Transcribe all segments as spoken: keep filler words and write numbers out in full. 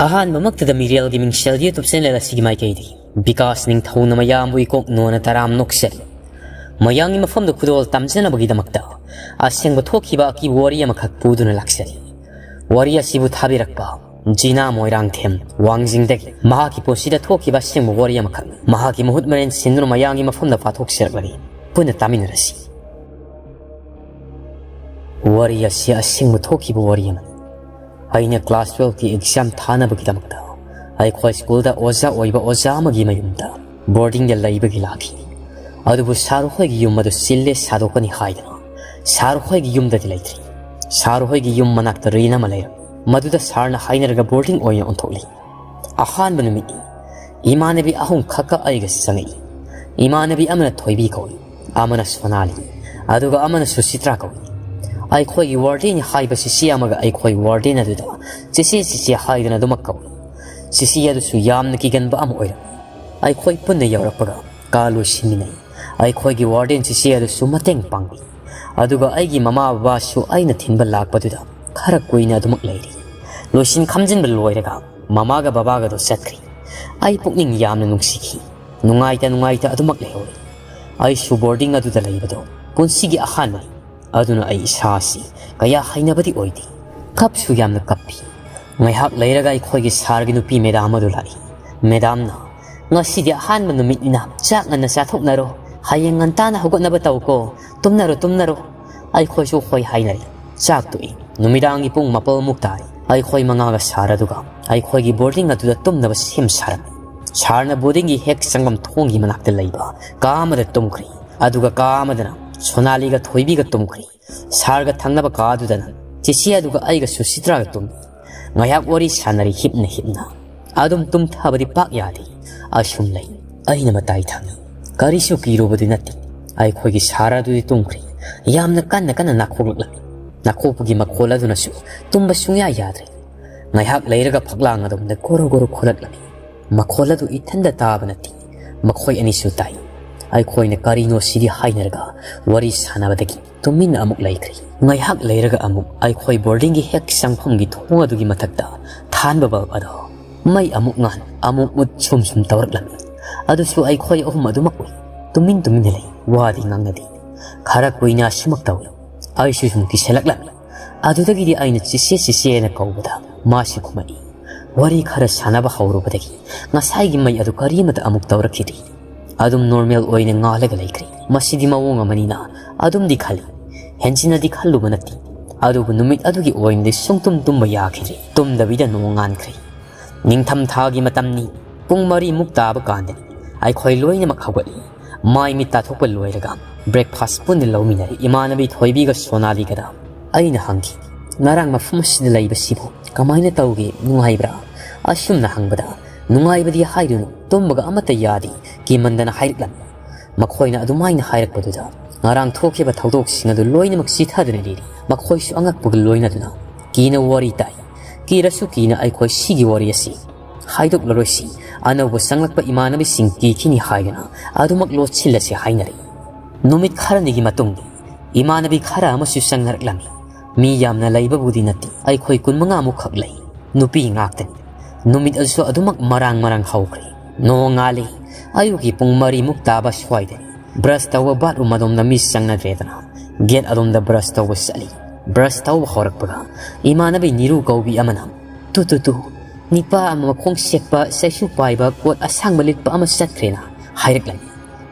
ꯑꯍꯥꯟꯕꯃꯛꯇꯗ ꯃꯤꯔꯦꯜꯒꯤ ꯃꯤꯡꯁꯦꯜ YouTube channel ꯑꯁꯤꯒꯤ ꯃꯥꯏꯀꯩꯗꯒꯤ ꯕꯤꯀꯥꯁ ꯅꯤꯡꯊꯧꯅ ꯃꯌꯥꯝꯕꯨ ꯏꯀꯣꯛ ꯅꯣꯟꯅ ꯇꯔꯥꯝ ꯅꯣꯛꯆꯔꯤ꯫ ꯃꯌꯥꯡꯒꯤ ꯃꯐꯝꯗ ꯈꯨꯗꯣꯜ ꯇꯝꯖꯅꯕꯒꯤꯗꯃꯛꯇ ꯑꯁꯦꯡꯕ ꯊꯣꯛꯈꯤꯕ ꯑꯀꯤꯕ ꯋꯥꯔꯤ ꯑꯃꯈꯛ ꯄꯨꯗꯨꯅ ꯂꯥꯛꯆꯔꯤ꯫ ꯋꯥꯔꯤ ꯑꯁꯤꯕꯨ ꯊꯥꯕꯤꯔꯛꯄ ꯖꯤꯅꯥ ꯃꯣꯏꯔꯥꯡꯊꯦꯝ ꯋꯥꯡꯖꯤꯡꯗꯒꯤ ꯃꯍꯥꯛꯀꯤ ꯄꯨꯟꯁꯤꯗ ꯊꯣꯛꯈꯤꯕ ꯑꯁꯦꯡꯕ ꯋꯥꯔꯤ ꯑꯃꯈꯛ, ꯃꯍꯥꯛꯀꯤ ꯃꯍꯨꯠ ꯃꯔꯦꯟ ꯁꯤꯟꯗꯨꯅ ꯃꯌꯥꯡꯒꯤ ꯃꯐꯝꯗ ꯄꯥꯊꯣꯛꯆꯔꯛꯂꯒꯦ꯫ ꯄꯨꯟꯅ ꯇꯥꯃꯤꯟꯅꯔꯁꯤ꯫ ꯋꯥꯔꯤ ꯑꯁꯤ ꯑꯁꯦꯡꯕ ꯊꯣꯛꯈꯤꯕ ꯋꯥꯔꯤ ꯑꯃꯅꯤ꯫ ꯑꯩꯅ class twelve ꯀꯤ exam ꯊꯥꯅꯕꯒꯤꯗꯃꯛꯇ ꯑꯩꯈꯣꯏ school ꯗ ꯑꯣꯖꯥ ꯑꯣꯏꯕ ꯑꯣꯖꯥ ꯑꯃꯒꯤ ꯃꯌꯨꯝꯗ boarding ꯗ ꯂꯩꯕꯒꯤ ꯂꯥꯛꯈꯤ꯫ ꯑꯗꯨꯕꯨ ꯁꯥꯔ ꯍꯣꯏꯒꯤ ꯌꯨꯝ ꯑꯗꯨ ꯆꯤꯜꯂꯦ, ꯁꯥꯗꯣꯛꯀꯅꯤ ꯍꯥꯏꯗꯅ ꯁꯥꯔ ꯍꯣꯏꯒꯤ ꯌꯨꯝꯗꯗꯤ ꯂꯩꯇ꯭ꯔꯤ꯫ ꯁꯥꯔ ꯍꯣꯏꯒꯤ ꯌꯨꯝ ꯃꯅꯥꯛꯇ ꯔꯦꯟ ꯑꯃ ꯂꯩꯔꯝꯃꯤ꯫ ꯃꯗꯨꯗ ꯁꯥꯔꯅ ꯍꯥꯏꯅꯔꯒ boarding ꯑꯣꯏꯅ ꯑꯣꯟꯊꯣꯛꯂꯤ꯫ ꯑꯍꯥꯟꯕ ꯅꯨꯃꯤꯠꯅꯤ꯫ ꯏꯃꯥꯟꯅꯕꯤ ꯑꯍꯨꯝ ꯈꯛꯀ ꯑꯩꯒ ꯆꯪꯉꯛꯏ꯫ ꯏꯃꯥꯟꯅꯕꯤ ꯑꯃꯅ ꯊꯣꯏꯕꯤ ꯀꯧꯏ, ꯑꯃꯅ ꯁꯣꯅꯥꯂꯤ, ꯑꯗꯨꯒ ꯑꯃꯅ ꯁꯨꯁꯤꯇ꯭ꯔꯥ ꯀꯧꯏ꯫ ꯑꯩꯈꯣꯏꯒꯤ warden ꯍꯥꯏꯕ ꯆꯤꯆꯦ ꯑꯃꯒ ꯑꯩꯈꯣꯏ warden ꯑꯗꯨꯗ ꯆꯤꯆꯦ, ꯆꯤꯆꯦ ꯍꯥꯏꯗꯨꯅ ꯑꯗꯨꯃꯛ ꯀꯧꯏ꯫ ꯆꯤꯆꯦ ꯑꯗꯨꯁꯨ ꯌꯥꯝꯅ ꯀꯤꯒꯟꯕ ꯑꯃ ꯑꯣꯏꯔꯝꯃꯤ꯫ ꯑꯩꯈꯣꯏ ꯄꯨꯟꯅ ꯌꯧꯔꯛꯄꯒ ꯀꯥ ꯂꯣꯏꯁꯤꯟꯃꯤꯟꯅꯩ꯫ ꯑꯩꯈꯣꯏꯒꯤ warden ꯆꯤꯆꯦ ꯑꯗꯨꯁꯨ ꯃꯇꯦꯡ ꯄꯥꯡꯕꯤ꯫ ꯑꯗꯨꯒ ꯑꯩꯒꯤ ꯃꯃꯥ ꯕꯕꯥꯁꯨ ꯑꯩꯅ ꯊꯤꯟꯕ ꯂꯥꯛꯄꯗꯨꯗ ꯈꯔ ꯀꯨꯏꯅ ꯑꯗꯨꯃꯛ ꯂꯩꯔꯤ꯫ ꯂꯣꯏꯁꯤꯟ ꯈꯝꯖꯤꯟꯕ ꯂꯣꯏꯔꯒ ꯃꯃꯥꯒ ꯕꯕꯥꯒꯗꯣ ꯆꯠꯈ꯭ꯔꯤ꯫ ꯑꯩ ꯄꯨꯛꯅꯤꯡ ꯌꯥꯝꯅ ꯅꯨꯡꯁꯤꯈꯤ꯫ ꯅꯨꯡꯉꯥꯏꯇ ꯅꯨꯡꯉꯥꯏꯇ ꯑꯗꯨꯃꯛ ꯂꯩꯍꯧꯔꯤ꯫ ꯑꯩꯁꯨ boarding ꯑꯗꯨꯗ ꯂꯩꯕꯗꯣ ꯄꯨꯟꯁꯤꯒꯤ ꯑꯍꯥꯟꯕꯅꯤ꯫ ꯑꯗꯨꯅ ꯑꯩ ꯏꯁꯥꯁꯤ ꯀꯌꯥ ꯍꯩꯅꯕꯗꯤ ꯑꯣꯏꯗꯦ꯫ ꯀꯞꯁꯨ ꯌꯥꯝꯅ ꯀꯞꯄꯤ꯫ ꯉꯥꯏꯍꯥꯛ ꯂꯩꯔꯒ ꯑꯩꯈꯣꯏꯒꯤ ꯁꯥꯔꯒꯤ ꯅꯨꯄꯤ ꯃꯦꯗꯥꯝ ꯑꯗꯨ ꯂꯥꯛꯏ꯫ ꯃꯦꯗꯥꯝꯅ, "ꯉꯁꯤꯗꯤ ꯑꯍꯥꯟꯕ ꯅꯨꯃꯤꯠꯅꯤꯅ ꯆꯥꯛ ꯉꯟꯅ ꯆꯥꯊꯣꯛꯅꯔꯣ꯫ ꯍꯌꯦꯡ ꯉꯟꯇꯥꯅ ꯍꯧꯒꯠꯅꯕ ꯇꯧꯀꯣ꯫ ꯇꯨꯝꯅꯔꯣ, ꯇꯨꯝꯅꯔꯣ꯫" ꯑꯩꯈꯣꯏꯁꯨ ꯍꯣꯏ ꯍꯥꯏꯅꯔꯦ꯫ ꯆꯥꯛ ꯇꯣꯛꯏ꯫ ꯅꯨꯃꯤꯗꯥꯡꯒꯤ ꯄꯨꯡ ꯃꯥꯄꯜꯃꯨꯛ ꯇꯥꯔꯦ꯫ ꯑꯩꯈꯣꯏ ꯃꯉꯥꯒ ꯁꯥꯔ ꯑꯗꯨꯒ ꯑꯩꯈꯣꯏꯒꯤ boarding ꯑꯗꯨꯗ ꯇꯨꯝꯅꯕ ꯁꯦꯝ ꯁꯥꯔꯝꯃꯤ꯫ ꯁꯥꯔꯅ boarding ꯒꯤ ꯍꯦꯛ ꯆꯪꯐꯝ ꯊꯣꯡꯒꯤ ꯃꯅꯥꯛꯇ ꯂꯩꯕ ꯀꯥ ꯑꯃꯗ ꯇꯨꯝꯈ꯭ꯔꯤ꯫ ꯑꯗꯨꯒ ꯀꯥ ꯑꯃꯗꯅ ꯁꯣꯅꯥꯂꯤꯒ ꯊꯣꯏꯕꯤꯒ ꯇꯨꯝꯈ꯭ꯔꯤ꯫ ꯁꯥꯔꯒ ꯊꯪꯅꯕ ꯀꯥꯗꯨꯗꯅ ꯆꯤꯆꯦ ꯑꯗꯨꯒ ꯑꯩꯒ ꯁꯨꯁꯤꯇ꯭ꯔꯥꯒ ꯇꯨꯝꯃꯤ꯫ ꯉꯥꯏꯍꯥꯛ ꯋꯥꯔꯤ ꯁꯥꯟꯅꯔꯤ ꯍꯤꯞꯅ ꯍꯤꯞꯅ꯫ ꯑꯗꯨꯝ ꯇꯨꯝꯊꯕꯗꯤ ꯄꯥꯛ ꯌꯥꯗꯦ꯫ ꯑꯁꯨꯝ ꯂꯩ꯫ ꯑꯩꯅ ꯃꯇꯥꯏ ꯊꯪꯉꯤ꯫ ꯀꯔꯤꯁꯨ ꯀꯤꯔꯨꯕꯗꯤ ꯅꯠꯇꯦ꯫ ꯑꯩꯈꯣꯏꯒꯤ ꯁꯥꯔ ꯑꯗꯨꯗꯤ ꯇꯨꯝꯈ꯭ꯔꯦ꯫ ꯌꯥꯝꯅ ꯀꯟꯅ ꯀꯟꯅ ꯅꯥꯈꯣꯛꯂꯛꯂꯝꯃꯤ꯫ ꯅꯥꯈꯣꯛꯄꯒꯤ ꯃꯈꯣꯜ ꯑꯗꯨꯅꯁꯨ ꯇꯨꯝꯕ ꯁꯨꯡꯌꯥ ꯌꯥꯗ꯭ꯔꯦ꯫ ꯉꯥꯏꯍꯥꯛ ꯂꯩꯔꯒ ꯐꯛꯂꯥꯡ ꯑꯗꯣꯝꯗ ꯒꯣꯔꯣ ꯒꯣꯔꯣ ꯈꯣꯂꯛꯂꯝꯃꯤ꯫ ꯃꯈꯣꯜ ꯑꯗꯨ ꯏꯊꯟꯗ ꯇꯥꯕ ꯅꯠꯇꯦ, ꯃꯈꯣꯏ ꯑꯅꯤꯁꯨ ꯇꯥꯏ꯫ ꯑꯩꯈꯣꯏꯅ ꯀꯔꯤꯅꯣ ꯁꯤꯗꯤ ꯍꯥꯏꯅꯔꯒ ꯋꯥꯔꯤ ꯁꯥꯟꯅꯕꯗꯒꯤ ꯇꯨꯃꯤꯟꯅ ꯑꯃꯨꯛ ꯂꯩꯈ꯭ꯔꯦ꯫ ꯉꯥꯏꯍꯥꯛ ꯂꯩꯔꯒ ꯑꯃꯨꯛ ꯑꯩꯈꯣꯏ ꯕꯣꯔꯗꯤꯡꯒꯤ ꯍꯦꯛ ꯆꯪꯐꯝꯒꯤ ꯊꯣꯡ ꯑꯗꯨꯒꯤ ꯃꯊꯛꯇ ꯊꯥꯟꯕ ꯕꯜꯕ ꯑꯗꯣ ꯃꯩ ꯑꯃꯨꯛ ꯉꯥꯟ, ꯑꯃꯨꯛ ꯃꯨꯠ ꯁꯨꯝ ꯁꯨꯝ ꯇꯧꯔꯛꯂꯝꯃꯤ꯫ ꯑꯗꯨꯁꯨ ꯑꯩꯈꯣꯏ ꯑꯍꯨꯝ ꯑꯗꯨꯃꯛ ꯎꯏ꯫ ꯇꯨꯃꯤꯟ ꯇꯨꯃꯤꯟꯅ ꯂꯩ, ꯋꯥꯗꯤ ꯉꯥꯡꯅꯗꯦ꯫ ꯈꯔ ꯀꯨꯏꯅ ꯑꯁꯨꯃꯛ ꯇꯧꯏ꯫ ꯑꯩꯁꯨ ꯁꯨꯝ ꯀꯤꯁꯜꯂꯛꯂꯝꯃꯤ꯫ ꯑꯗꯨꯗꯒꯤꯗꯤ ꯑꯩꯅ "ꯆꯦꯆꯦ, ꯆꯦꯆꯦ" ꯍꯥꯏꯅ ꯀꯧꯕꯗ ꯃꯥꯁꯨ ꯈꯨꯝꯃꯛꯏ꯫ ꯋꯥꯔꯤ ꯈꯔ ꯁꯥꯟꯅꯕ ꯍꯧꯔꯨꯕꯗꯒꯤ ꯉꯁꯥꯏꯒꯤ ꯃꯩ ꯑꯗꯨ ꯀꯔꯤꯃꯠꯇ ꯑꯃꯨꯛ ꯇꯧꯔꯛꯈꯤꯗꯦ꯫ ꯑꯗꯨꯝ ꯅꯣꯔꯃꯦꯜ ꯑꯣꯏꯅ ꯉꯥꯜꯂꯒ ꯂꯩꯈ꯭ꯔꯦ꯫ ꯃꯁꯤꯗꯤ ꯃꯑꯣꯡ ꯑꯃꯅꯤꯅ ꯑꯗꯨꯝꯗꯤ ꯈꯜꯂꯤ꯫ ꯍꯦꯟꯖꯤꯟꯅꯗꯤ ꯈꯜꯂꯨꯕ ꯅꯠꯇꯦ꯫ ꯑꯗꯨꯕꯨ ꯅꯨꯃꯤꯠ ꯑꯗꯨꯒꯤ ꯑꯣꯏꯅꯗꯤ ꯁꯨꯡꯇꯨꯝ ꯇꯨꯝꯕ ꯌꯥꯈꯤꯗ꯭ꯔꯦ꯫ ꯇꯨꯝꯗꯕꯤꯗ ꯅꯣꯡ ꯉꯥꯟꯈ꯭ꯔꯦ꯫ ꯅꯤꯡꯊꯝ ꯊꯥꯒꯤ ꯃꯇꯝꯅꯤ꯫ ꯄꯨꯡ ꯃꯔꯤꯃꯨꯛ ꯇꯥꯕ ꯀꯥꯟꯗꯅꯤ ꯑꯩꯈꯣꯏ ꯂꯣꯏꯅꯃꯛ ꯍꯧꯒꯠꯂꯤ꯫ ꯃꯥꯏ ꯃꯤꯠ ꯇꯥꯊꯣꯛꯄ ꯂꯣꯏꯔꯒ ꯕ꯭ꯔꯦꯛꯐꯥꯁ ꯄꯨꯟꯅ ꯂꯧꯃꯤꯟꯅꯔꯦ꯫ ꯏꯃꯥꯟꯅꯕꯤ ꯊꯣꯏꯕꯤꯒ ꯁꯣꯅꯥꯂꯤꯒꯗ ꯑꯩꯅ ꯍꯪꯈꯤ, "ꯉꯔꯥꯡ ꯃꯐꯝ ꯑꯁꯤꯗ ꯂꯩꯕꯁꯤꯕꯨ ꯀꯃꯥꯏꯅ ꯇꯧꯒꯦ? ꯅꯨꯡꯉꯥꯏꯕ꯭ꯔꯥ?" ꯑꯁꯨꯝꯅ ꯍꯪꯕꯗ, "ꯅꯨꯡꯉꯥꯏꯕꯗꯤ ꯍꯥꯏꯔꯨꯅꯨ, ꯇꯨꯝꯕꯒ ꯑꯃꯠꯇ ꯌꯥꯗꯦ" ꯀꯤꯃꯟꯗꯅ ꯍꯥꯏꯔꯛꯂꯝꯃꯤ꯫ ꯃꯈꯣꯏꯅ ꯑꯗꯨꯃꯥꯏꯅ ꯍꯥꯏꯔꯛꯄꯗꯨꯗ ꯉꯔꯥꯡ ꯊꯣꯛꯈꯤꯕ ꯊꯧꯗꯣꯛꯁꯤꯡ ꯑꯗꯨ ꯂꯣꯏꯅꯃꯛ ꯆꯤꯊꯗꯨꯅ ꯂꯩꯔꯤ꯫ ꯃꯈꯣꯏꯁꯨ ꯑꯉꯛꯄꯒ ꯂꯣꯏꯅꯗꯨꯅ ꯀꯤꯅ ꯋꯥꯔꯤ ꯇꯥꯏ꯫ ꯀꯤꯔꯁꯨ ꯀꯤꯅ ꯑꯩꯈꯣꯏ ꯁꯤꯒꯤ ꯋꯥꯔꯤ ꯑꯁꯤ ꯍꯥꯏꯗꯣꯛꯂꯔꯣꯏꯁꯤ꯫ ꯑꯅꯧꯕ ꯆꯪꯂꯛꯄ ꯏꯃꯥꯟꯅꯕꯤꯁꯤꯡ ꯀꯤꯈꯤꯅꯤ ꯍꯥꯏꯗꯨꯅ ꯑꯗꯨꯃꯛ ꯂꯣꯠꯁꯤꯜꯂꯁꯤ ꯍꯥꯏꯅꯔꯤ꯫ ꯅꯨꯃꯤꯠ ꯈꯔꯅꯤꯒꯤ ꯃꯇꯨꯡꯗ ꯏꯃꯥꯟꯅꯕꯤ ꯈꯔ ꯑꯃꯁꯨ ꯆꯪꯅꯔꯛꯂꯝꯃꯤ꯫ ꯃꯤ ꯌꯥꯝꯅ ꯂꯩꯕꯕꯨꯗꯤ ꯅꯠꯇꯦ, ꯑꯩꯈꯣꯏ ꯀꯨꯟꯃꯉꯥ ꯃꯨꯛ ꯈꯛ ꯂꯩ꯫ ꯅꯨꯄꯤ ꯉꯥꯛꯇꯅꯤ꯫ ꯅꯨꯃꯤꯠ ꯑꯗꯨꯁꯨ ꯑꯗꯨꯃꯛ ꯃꯔꯥꯡ ꯃꯔꯥꯡ ꯍꯧꯈ꯭ꯔꯦ꯫ ꯅꯣꯡꯉꯥꯜꯂꯤ꯫ ꯑꯌꯨꯛꯀꯤ ꯄꯨꯡ ꯃꯔꯤꯃꯨꯛ ꯇꯥꯕ ꯁ꯭ꯋꯥꯏꯗꯅꯤ꯫ ꯕ꯭ꯔꯁ ꯇꯧꯕ ꯕꯥꯠꯔꯨꯝ ꯑꯗꯣꯝꯗ ꯃꯤ ꯆꯪꯅꯗ꯭ꯔꯦꯗꯅ ꯒꯦꯠ ꯑꯗꯣꯝꯗ ꯕ꯭ꯔꯁ ꯇꯧꯕ ꯆꯠꯂꯤ꯫ ꯕ꯭ꯔꯁ ꯇꯧꯕ ꯍꯧꯔꯛꯄꯒ ꯏꯃꯥꯟꯅꯕꯤ ꯅꯤꯔꯨ ꯀꯧꯕꯤ ꯑꯃꯅ, "ꯇꯨ, ꯇꯨ, ꯇꯨ, ꯅꯤꯄꯥ ꯑꯃ ꯃꯈꯣꯡ ꯁꯦꯛꯄ, ꯆꯩꯁꯨ ꯄꯥꯏꯕ, ꯀꯣꯠ ꯑꯁꯥꯡꯕ ꯂꯤꯠꯄ ꯑꯃ ꯆꯠꯈ꯭ꯔꯦꯅ" ꯍꯥꯏꯔꯛꯂꯝꯃꯤ꯫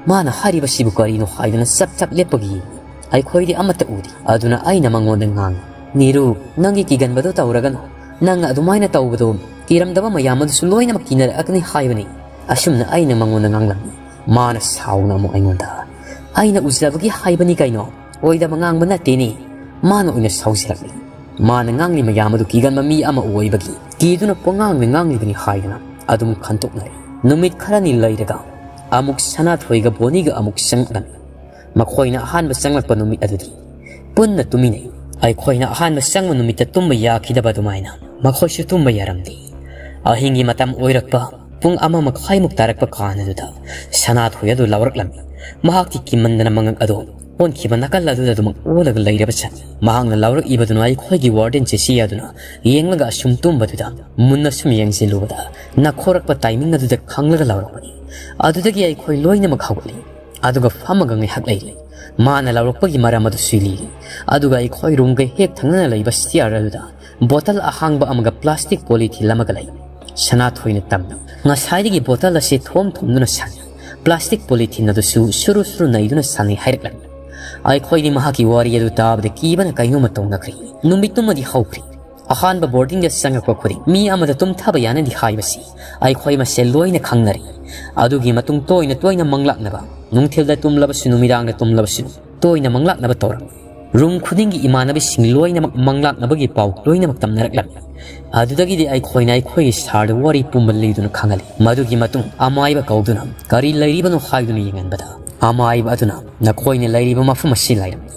ꯃꯥꯅ ꯍꯥꯏꯔꯤꯕꯁꯤꯕꯨ ꯀꯔꯤꯅꯣ ꯍꯥꯏꯗꯨꯅ ꯆꯞ ꯆꯞ ꯂꯦꯞꯄꯒ ꯌꯦꯡꯉꯤ꯫ ꯑꯩꯈꯣꯏꯗꯤ ꯑꯃꯠꯇ ꯎꯗꯦ꯫ ꯑꯗꯨꯅ ꯑꯩꯅ ꯃꯉꯣꯟꯗ ꯉꯥꯡꯉꯤ, "ꯅꯤꯔꯨ, ꯅꯪꯒꯤ ꯀꯤꯒꯟꯕꯗꯣ ꯇꯧꯔꯒꯅꯨ꯫ ꯅꯪꯅ ꯑꯗꯨꯃꯥꯏꯅ ꯇꯧꯕꯗꯣ ꯀꯤꯔꯝꯗꯕ ꯃꯌꯥꯝ ꯑꯗꯨꯁꯨ ꯂꯣꯏꯅꯃꯛ ꯀꯤꯅꯔꯛꯑꯒꯅꯤ" ꯍꯥꯏꯕꯅꯤ꯫ ꯑꯁꯨꯝꯅ ꯑꯩꯅ ꯃꯉꯣꯟꯗ ꯉꯥꯡꯂꯝꯃꯤ꯫ ꯃꯥꯅ ꯁꯥꯎꯅ ꯑꯃꯨꯛ ꯑꯩꯉꯣꯟꯗ, "ꯑꯩꯅ ꯎꯖꯕꯒꯤ ꯍꯥꯏꯕꯅꯤ ꯀꯩꯅꯣ, ꯑꯣꯏꯗꯕ ꯉꯥꯡꯕ ꯅꯠꯇꯦꯅꯦ"꯫ ꯃꯥꯅ ꯑꯣꯏꯅ ꯁꯥꯎꯖꯔꯛꯂꯤ꯫ ꯃꯥꯅ ꯉꯥꯡꯂꯤ ꯃꯌꯥꯝ ꯑꯗꯨ ꯀꯤꯒꯟꯕ ꯃꯤ ꯑꯃ ꯑꯣꯏꯕꯒꯤ ꯀꯤꯗꯨꯅ ꯄꯣꯉꯥꯡꯅ ꯉꯥꯡꯂꯤꯕꯅꯤ ꯍꯥꯏꯗꯨꯅ ꯑꯗꯨꯝ ꯈꯟꯇꯣꯛꯅꯔꯦ꯫ ꯅꯨꯃꯤꯠ ꯈꯔꯅꯤ ꯂꯩꯔꯒ ꯑꯃꯨꯛ ꯁꯅꯥꯊꯣꯏꯒ ꯕꯣꯅꯤꯒ ꯑꯃꯨꯛ ꯆꯪꯂꯛꯂꯝꯃꯤ꯫ ꯃꯈꯣꯏꯅ ꯑꯍꯥꯟꯕ ꯆꯪꯂꯛꯄ ꯅꯨꯃꯤꯠ ꯑꯗꯨꯗꯤ ꯄꯨꯟꯅ ꯇꯨꯃꯤꯟꯅꯩ꯫ ꯑꯩꯈꯣꯏꯅ ꯑꯍꯥꯟꯕ ꯆꯪꯕ ꯅꯨꯃꯤꯠꯇ ꯇꯨꯝꯕ ꯌꯥꯈꯤꯗꯕ ꯑꯗꯨꯃꯥꯏꯅ ꯃꯈꯣꯏꯁꯨ ꯇꯨꯝꯕ ꯌꯥꯔꯝꯗꯦ꯫ ꯑꯍꯤꯡꯒꯤ ꯃꯇꯝ ꯑꯣꯏꯔꯛꯄ ꯄꯨꯡ ꯑꯃ ꯃꯈꯥꯏꯃꯨꯛ ꯇꯥꯔꯛꯄ ꯀꯥꯟ ꯑꯗꯨꯗ ꯁꯅꯥꯊꯣꯏ ꯑꯗꯨ ꯂꯥꯎꯔꯛꯂꯝꯃꯤ꯫ ꯃꯍꯥꯛꯇꯤ ꯀꯤꯃꯟꯗꯅ ꯃꯉꯛ ꯑꯗꯨ ꯑꯣꯟꯈꯤꯕ ꯅꯥꯀꯜ ꯑꯗꯨꯗ ꯑꯗꯨꯃꯛ ꯑꯣꯜꯂꯒ ꯂꯩꯔꯕ ꯁꯟ꯫ ꯃꯍꯥꯛꯅ ꯂꯥꯎꯔꯛꯏꯕꯗꯨꯅ ꯑꯩꯈꯣꯏꯒꯤ ꯋꯥꯔꯗꯦꯟ ꯆꯦꯆꯤ ꯑꯗꯨꯅ ꯌꯦꯡꯂꯒ ꯑꯁꯨꯝ ꯇꯨꯝꯕꯗꯨꯗ ꯃꯨꯟꯅ ꯁꯨꯝ ꯌꯦꯡꯁꯤꯜꯂꯨꯕꯗ ꯅꯈꯣꯔꯛꯄ ꯇꯥꯏꯃꯤꯡ ꯑꯗꯨꯗ ꯈꯪꯂꯒ ꯂꯥꯎꯔꯛꯄꯅꯤ꯫ ꯑꯗꯨꯗꯒꯤ ꯑꯩꯈꯣꯏ ꯂꯣꯏꯅꯃꯛ ꯍꯧꯒꯠꯂꯤ꯫ ꯑꯗꯨꯒ ꯐꯝꯃꯒ ꯉꯥꯏꯍꯥꯛ ꯂꯩꯔꯤ꯫ ꯃꯥꯅ ꯂꯥꯎꯔꯛꯄꯒꯤ ꯃꯔꯝ ꯑꯗꯨꯁꯨ ꯂꯤꯔꯤ꯫ ꯑꯗꯨꯒ ꯑꯩꯈꯣꯏ ꯔꯨꯝꯒ ꯍꯦꯛ ꯊꯪꯅꯅ ꯂꯩꯕ ꯁꯤꯌꯥꯔ ꯑꯗꯨꯗ ꯕꯣꯇꯜ ꯑꯍꯥꯡꯕ ꯑꯃꯒ ꯄ꯭ꯂꯥꯁꯇꯤꯛ ꯄꯣꯂꯤꯊꯤꯟ ꯑꯃꯒ ꯂꯩ꯫ ꯁꯅꯥꯊꯣꯏꯅ ꯇꯝꯃꯤ꯫ ꯉꯁꯥꯏꯗꯒꯤ ꯕꯣꯇꯜ ꯑꯁꯤ ꯊꯣꯝ ꯊꯣꯝꯗꯨꯅ ꯁꯥꯟꯅꯩ꯫ ꯄ꯭ꯂꯥꯁꯇꯤꯛ ꯄꯣꯂꯤꯊꯤꯟ ꯑꯗꯨꯁꯨ ꯁꯨꯔꯨ ꯁꯨꯔꯨ ꯅꯩꯗꯨꯅ ꯁꯥꯟꯅꯩ ꯍꯥꯏꯔꯛꯂꯝꯃꯤ꯫ ꯑꯩꯈꯣꯏꯗꯤ ꯃꯍꯥꯛꯀꯤ ꯋꯥꯔꯤ ꯑꯗꯨ ꯇꯥꯕꯗ ꯀꯤꯕꯅ ꯀꯩꯅꯣꯝꯃ ꯇꯧꯅꯈ꯭ꯔꯤ꯫ ꯅꯨꯃꯤꯠꯇꯨꯃꯗꯤ ꯍꯧꯈ꯭ꯔꯤ꯫ ꯑꯍꯥꯟꯕ ꯕꯣꯔꯗꯤꯡꯗ ꯆꯪꯉꯛꯄ ꯈꯨꯗꯤꯡ ꯃꯤ ꯑꯃꯗ ꯇꯨꯝꯊꯕ ꯌꯥꯅꯗꯤ ꯍꯥꯏꯕꯁꯤ ꯑꯩꯈꯣꯏ ꯃꯁꯦꯜ ꯂꯣꯏꯅ ꯈꯪꯅꯔꯤ꯫ ꯑꯗꯨꯒꯤ ꯃꯇꯨꯡ ꯇꯣꯏꯅ ꯇꯣꯏꯅ ꯃꯪꯂꯥꯛꯅꯕ, ꯅꯨꯡꯊꯤꯜꯗ ꯇꯨꯝꯂꯕꯁꯨ ꯅꯨꯃꯤꯗꯥꯡꯗ ꯇꯨꯝꯂꯕꯁꯨ ꯇꯣꯏꯅ ꯃꯪꯂꯥꯛꯅꯕ ꯇꯧꯔꯝꯃꯤ꯫ ꯔꯨꯝ ꯈꯨꯗꯤꯡꯒꯤ ꯏꯃꯥꯟꯅꯕꯤꯁꯤꯡ ꯂꯣꯏꯅꯃꯛ ꯃꯪꯂꯥꯛꯅꯕꯒꯤ ꯄꯥꯎ ꯂꯣꯏꯅꯃꯛ ꯇꯝꯅꯔꯛꯂꯝꯃꯤ꯫ ꯑꯗꯨꯗꯒꯤꯗꯤ ꯑꯩꯈꯣꯏꯅ ꯑꯩꯈꯣꯏꯒꯤ ꯁꯥꯔꯗ ꯋꯥꯔꯤ ꯄꯨꯝꯕ ꯂꯤꯗꯨꯅ ꯈꯪꯍꯜꯂꯤ꯫ ꯃꯗꯨꯒꯤ ꯃꯇꯨꯡ ꯑꯃꯥꯏꯕ ꯀꯧꯗꯨꯅ ꯀꯔꯤ ꯂꯩꯔꯤꯕꯅꯣ ꯍꯥꯏꯗꯨꯅ ꯌꯦꯡꯍꯟꯕꯗ, ꯑꯃꯥꯏꯕ ꯑꯗꯨꯅ ꯅꯈꯣꯏꯅ ꯂꯩꯔꯤꯕ ꯃꯐꯝ ꯑꯁꯤ ꯂꯩꯔꯝꯃꯤ꯫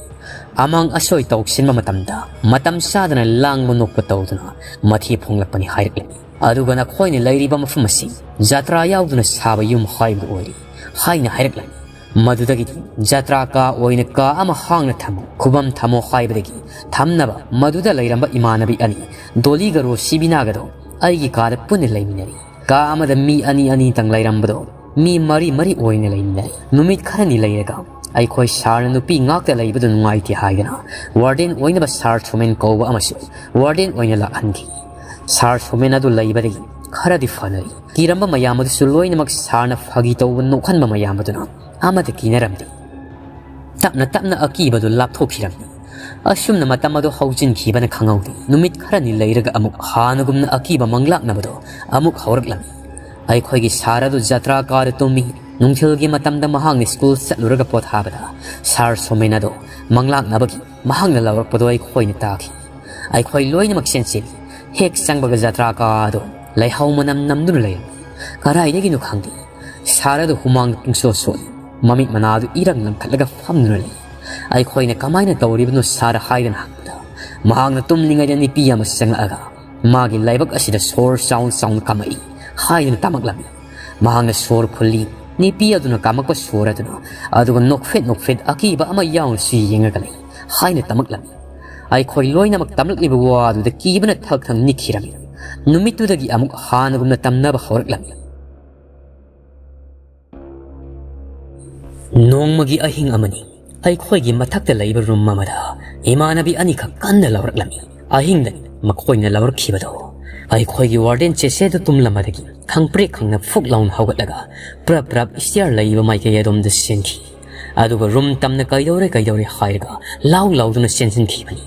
ꯑꯃꯥꯡ ꯑꯁꯣꯏ ꯇꯧꯁꯤꯟꯕ ꯃꯇꯝꯗ ꯃꯇꯝ ꯆꯥꯗꯅ ꯂꯥꯡꯕ ꯅꯣꯛꯄ ꯇꯧꯗꯨꯅ ꯃꯊꯤ ꯐꯣꯡꯂꯛꯄꯅꯤ ꯍꯥꯏꯔꯛꯂꯤ꯫ ꯑꯗꯨꯒ ꯅꯈꯣꯏꯅ ꯂꯩꯔꯤꯕ ꯃꯐꯝ ꯑꯁꯤ ꯖꯇ꯭ꯔꯥ ꯌꯥꯎꯗꯨꯅ ꯁꯥꯕ ꯌꯨꯝ ꯍꯥꯏꯕꯗꯨ ꯑꯣꯏꯔꯤ ꯍꯥꯏꯅ ꯍꯥꯏꯔꯛꯂꯝꯃꯤ꯫ ꯃꯗꯨꯗꯒꯤꯗꯤ ꯖꯇ꯭ꯔꯥ ꯀꯥ ꯑꯣꯏꯅ ꯀꯥ ꯑꯃ ꯍꯥꯡꯅ ꯊꯝꯃꯨ, ꯈꯨꯕꯝ ꯊꯝꯃꯣ ꯍꯥꯏꯕꯗꯒꯤ ꯊꯝꯅꯕ ꯃꯗꯨꯗ ꯂꯩꯔꯝꯕ ꯏꯃꯥꯟꯅꯕꯤ ꯑꯅꯤ, ꯗꯣꯂꯤꯒ ꯔꯣꯁꯤꯕꯤꯅꯥꯒꯗꯣ ꯑꯩꯒꯤ ꯀꯥꯗ ꯄꯨꯟꯅ ꯂꯩꯃꯤꯟꯅꯔꯤ꯫ ꯀꯥ ꯑꯃꯗ ꯃꯤ ꯑꯅꯤ ꯑꯅꯤꯇꯪ ꯂꯩꯔꯝꯕꯗꯣ ꯃꯤ ꯃꯔꯤ ꯃꯔꯤ ꯑꯣꯏꯅ ꯂꯩꯃꯤꯟꯅꯔꯤ꯫ ꯅꯨꯃꯤꯠ ꯈꯔꯅꯤ ꯂꯩꯔꯒ ꯑꯩꯈꯣꯏ ꯁꯥꯔꯅ ꯅꯨꯄꯤ ꯉꯥꯛꯇ ꯂꯩꯕꯗꯨ ꯅꯨꯡꯉꯥꯏꯇꯦ ꯍꯥꯏꯗꯅ ꯋꯥꯔꯗꯦꯟ ꯑꯣꯏꯅꯕ ꯁꯥꯔ ꯁꯣꯃꯦꯟ ꯀꯧꯕ ꯑꯃꯁꯨ ꯋꯥꯔꯗꯦꯟ ꯑꯣꯏꯅ ꯂꯥꯛꯍꯟꯈꯤ꯫ ꯁꯥꯔ ꯁꯣꯃꯦꯟ ꯑꯗꯨ ꯂꯩꯕꯗꯒꯤ ꯈꯔꯗꯤ ꯐꯅꯔꯤ꯫ ꯀꯤꯔꯝꯕ ꯃꯌꯥꯝ ꯑꯗꯨꯁꯨ ꯂꯣꯏꯅꯃꯛ ꯁꯥꯔꯅ ꯐꯥꯒꯤ ꯇꯧꯕ ꯅꯣꯛꯍꯟꯕ ꯃꯌꯥꯝ ꯑꯗꯨꯅ ꯑꯃꯠꯇ ꯀꯤꯅꯔꯝꯗꯦ꯫ ꯇꯞꯅ ꯇꯞꯅ ꯑꯀꯤꯕꯗꯨ ꯂꯥꯞꯊꯣꯛꯈꯤꯔꯝꯃꯤ꯫ ꯑꯁꯨꯝꯅ ꯃꯇꯝ ꯑꯗꯨ ꯍꯧꯖꯤꯟꯈꯤꯕꯅ ꯈꯪꯍꯧꯗꯦ꯫ ꯅꯨꯃꯤꯠ ꯈꯔꯅꯤ ꯂꯩꯔꯒ ꯑꯃꯨꯛ ꯍꯥꯟꯅꯒꯨꯝꯅ ꯑꯀꯤꯕ ꯃꯪꯂꯥꯛꯅꯕꯗꯣ ꯑꯃꯨꯛ ꯍꯧꯔꯛꯂꯝꯃꯤ꯫ ꯑꯩꯈꯣꯏꯒꯤ ꯁꯥꯔ ꯑꯗꯨ ꯖꯇ꯭ꯔꯥ ꯀꯥꯗ ꯇꯨꯝꯃꯤ꯫ ꯅꯨꯡꯊꯤꯜꯒꯤ ꯃꯇꯝꯗ ꯃꯍꯥꯛꯅ ꯁ꯭ꯀꯨꯜ ꯆꯠꯂꯨꯔꯒ ꯄꯣꯊꯥꯕꯗ ꯁꯥꯔ ꯁꯣꯃꯦꯟ ꯑꯗꯣ ꯃꯪꯂꯥꯛꯅꯕꯒꯤ ꯃꯍꯥꯛꯅ ꯂꯥꯎꯔꯛꯄꯗꯣ ꯑꯩꯈꯣꯏꯅ ꯇꯥꯈꯤ꯫ ꯑꯩꯈꯣꯏ ꯂꯣꯏꯅꯃꯛ ꯆꯦꯟꯁꯤꯜꯂꯤ꯫ ꯍꯦꯛ ꯆꯪꯕꯒ ꯖꯇ꯭ꯔꯥ ꯀꯥ ꯑꯗꯣ ꯂꯩꯍꯥꯎ ꯃꯅꯝ ꯅꯝꯗꯨꯅ ꯂꯩꯔꯝꯃꯤ꯫ ꯀꯗꯥꯏꯗꯒꯤꯅꯣ ꯈꯪꯗꯦ, ꯁꯥꯔ ꯑꯗꯨ ꯍꯨꯃꯥꯡ ꯄꯨꯡꯁꯣ ꯁꯣꯜꯂꯤ꯫ ꯃꯃꯤꯠ ꯃꯅꯥꯗꯨ ꯏꯔꯪ ꯂꯪꯈꯠꯂꯒ ꯐꯝꯗꯨꯅ ꯂꯩ꯫ ꯑꯩꯈꯣꯏꯅ "ꯀꯃꯥꯏꯅ ꯇꯧꯔꯤꯕꯅꯣ ꯁꯥꯔ?" ꯍꯥꯏꯗꯅ ꯍꯪꯕꯗ, ꯃꯍꯥꯛꯅ ꯇꯨꯝꯂꯤꯉꯩꯗ ꯅꯨꯄꯤ ꯑꯃ ꯆꯪꯂꯛꯑꯒ ꯃꯥꯒꯤ ꯂꯥꯏꯕꯛ ꯑꯁꯤꯗ ꯁꯣꯔ ꯆꯥꯎꯅ ꯆꯥꯎꯅ ꯀꯥꯝꯃꯛꯏ ꯍꯥꯏꯗꯨꯅ ꯇꯝꯃꯛꯂꯝꯃꯤ꯫ ꯃꯍꯥꯛꯅ ꯁꯣꯔ ꯐꯨꯜꯂꯤ, ꯅꯨꯄꯤ ꯑꯗꯨꯅ ꯀꯥꯝꯃꯛꯄ ꯁꯣꯔ ꯑꯗꯨꯅ, ꯑꯗꯨꯒ ꯅꯣꯛꯐꯦꯠ ꯅꯣꯛꯐꯦꯠ ꯑꯀꯤꯕ ꯑꯃ ꯌꯥꯎꯅꯁꯨ ꯌꯦꯡꯉꯒ ꯂꯩ ꯍꯥꯏꯅ ꯇꯝꯂꯛꯂꯝꯃꯤ꯫ ꯑꯩꯈꯣꯏ ꯂꯣꯏꯅꯃꯛ ꯇꯝꯂꯛꯂꯤꯕ ꯋꯥ ꯑꯗꯨꯗ ꯀꯤꯕꯅ ꯊꯛ ꯊꯛ ꯅꯤꯛꯈꯤꯔꯝꯃꯤ꯫ ꯅꯨꯃꯤꯠꯇꯨꯗꯒꯤ ꯑꯃꯨꯛ ꯍꯥꯟꯅꯒꯨꯝꯅ ꯇꯝꯅꯕ ꯍꯧꯔꯛꯂꯝꯃꯤ꯫ ꯅꯣꯡꯃꯒꯤ ꯑꯍꯤꯡ ꯑꯃꯅꯤ꯫ ꯑꯩꯈꯣꯏꯒꯤ ꯃꯊꯛꯇ ꯂꯩꯕ ꯔꯨꯝ ꯑꯃꯗ ꯏꯃꯥꯟꯅꯕꯤ ꯑꯅꯤꯈꯛ ꯀꯟꯅ ꯂꯥꯎꯔꯛꯂꯝꯃꯤ꯫ ꯑꯍꯤꯡꯗꯅꯤ ꯃꯈꯣꯏꯅ ꯂꯥꯎꯔꯛꯈꯤꯕꯗꯣ꯫ ꯑꯩꯈꯣꯏꯒꯤ ꯋꯥꯔꯗꯦꯟ ꯆꯦꯆꯦꯗꯨ ꯇꯨꯝꯂꯝꯕꯗꯒꯤ ꯈꯪꯄ꯭ꯔꯦꯛ ꯈꯪꯅ ꯐꯨꯛ ꯂꯥꯎꯅ ꯍꯧꯒꯠꯂꯒ ꯄ꯭ꯔꯞ ꯄ꯭ꯔꯞ ꯁ꯭ꯇꯤꯌꯔ ꯂꯩꯕ ꯃꯥꯏꯀꯩ ꯑꯗꯣꯝꯗ ꯆꯦꯟꯈꯤ꯫ ꯑꯗꯨꯒ ꯔꯨꯝ ꯇꯝꯅ ꯀꯩꯗꯧꯔꯦ ꯀꯩꯗꯧꯔꯦ ꯍꯥꯏꯔꯒ ꯂꯥꯎ ꯂꯥꯎꯗꯨꯅ ꯆꯦꯟꯁꯤꯟꯈꯤꯕꯅꯤ꯫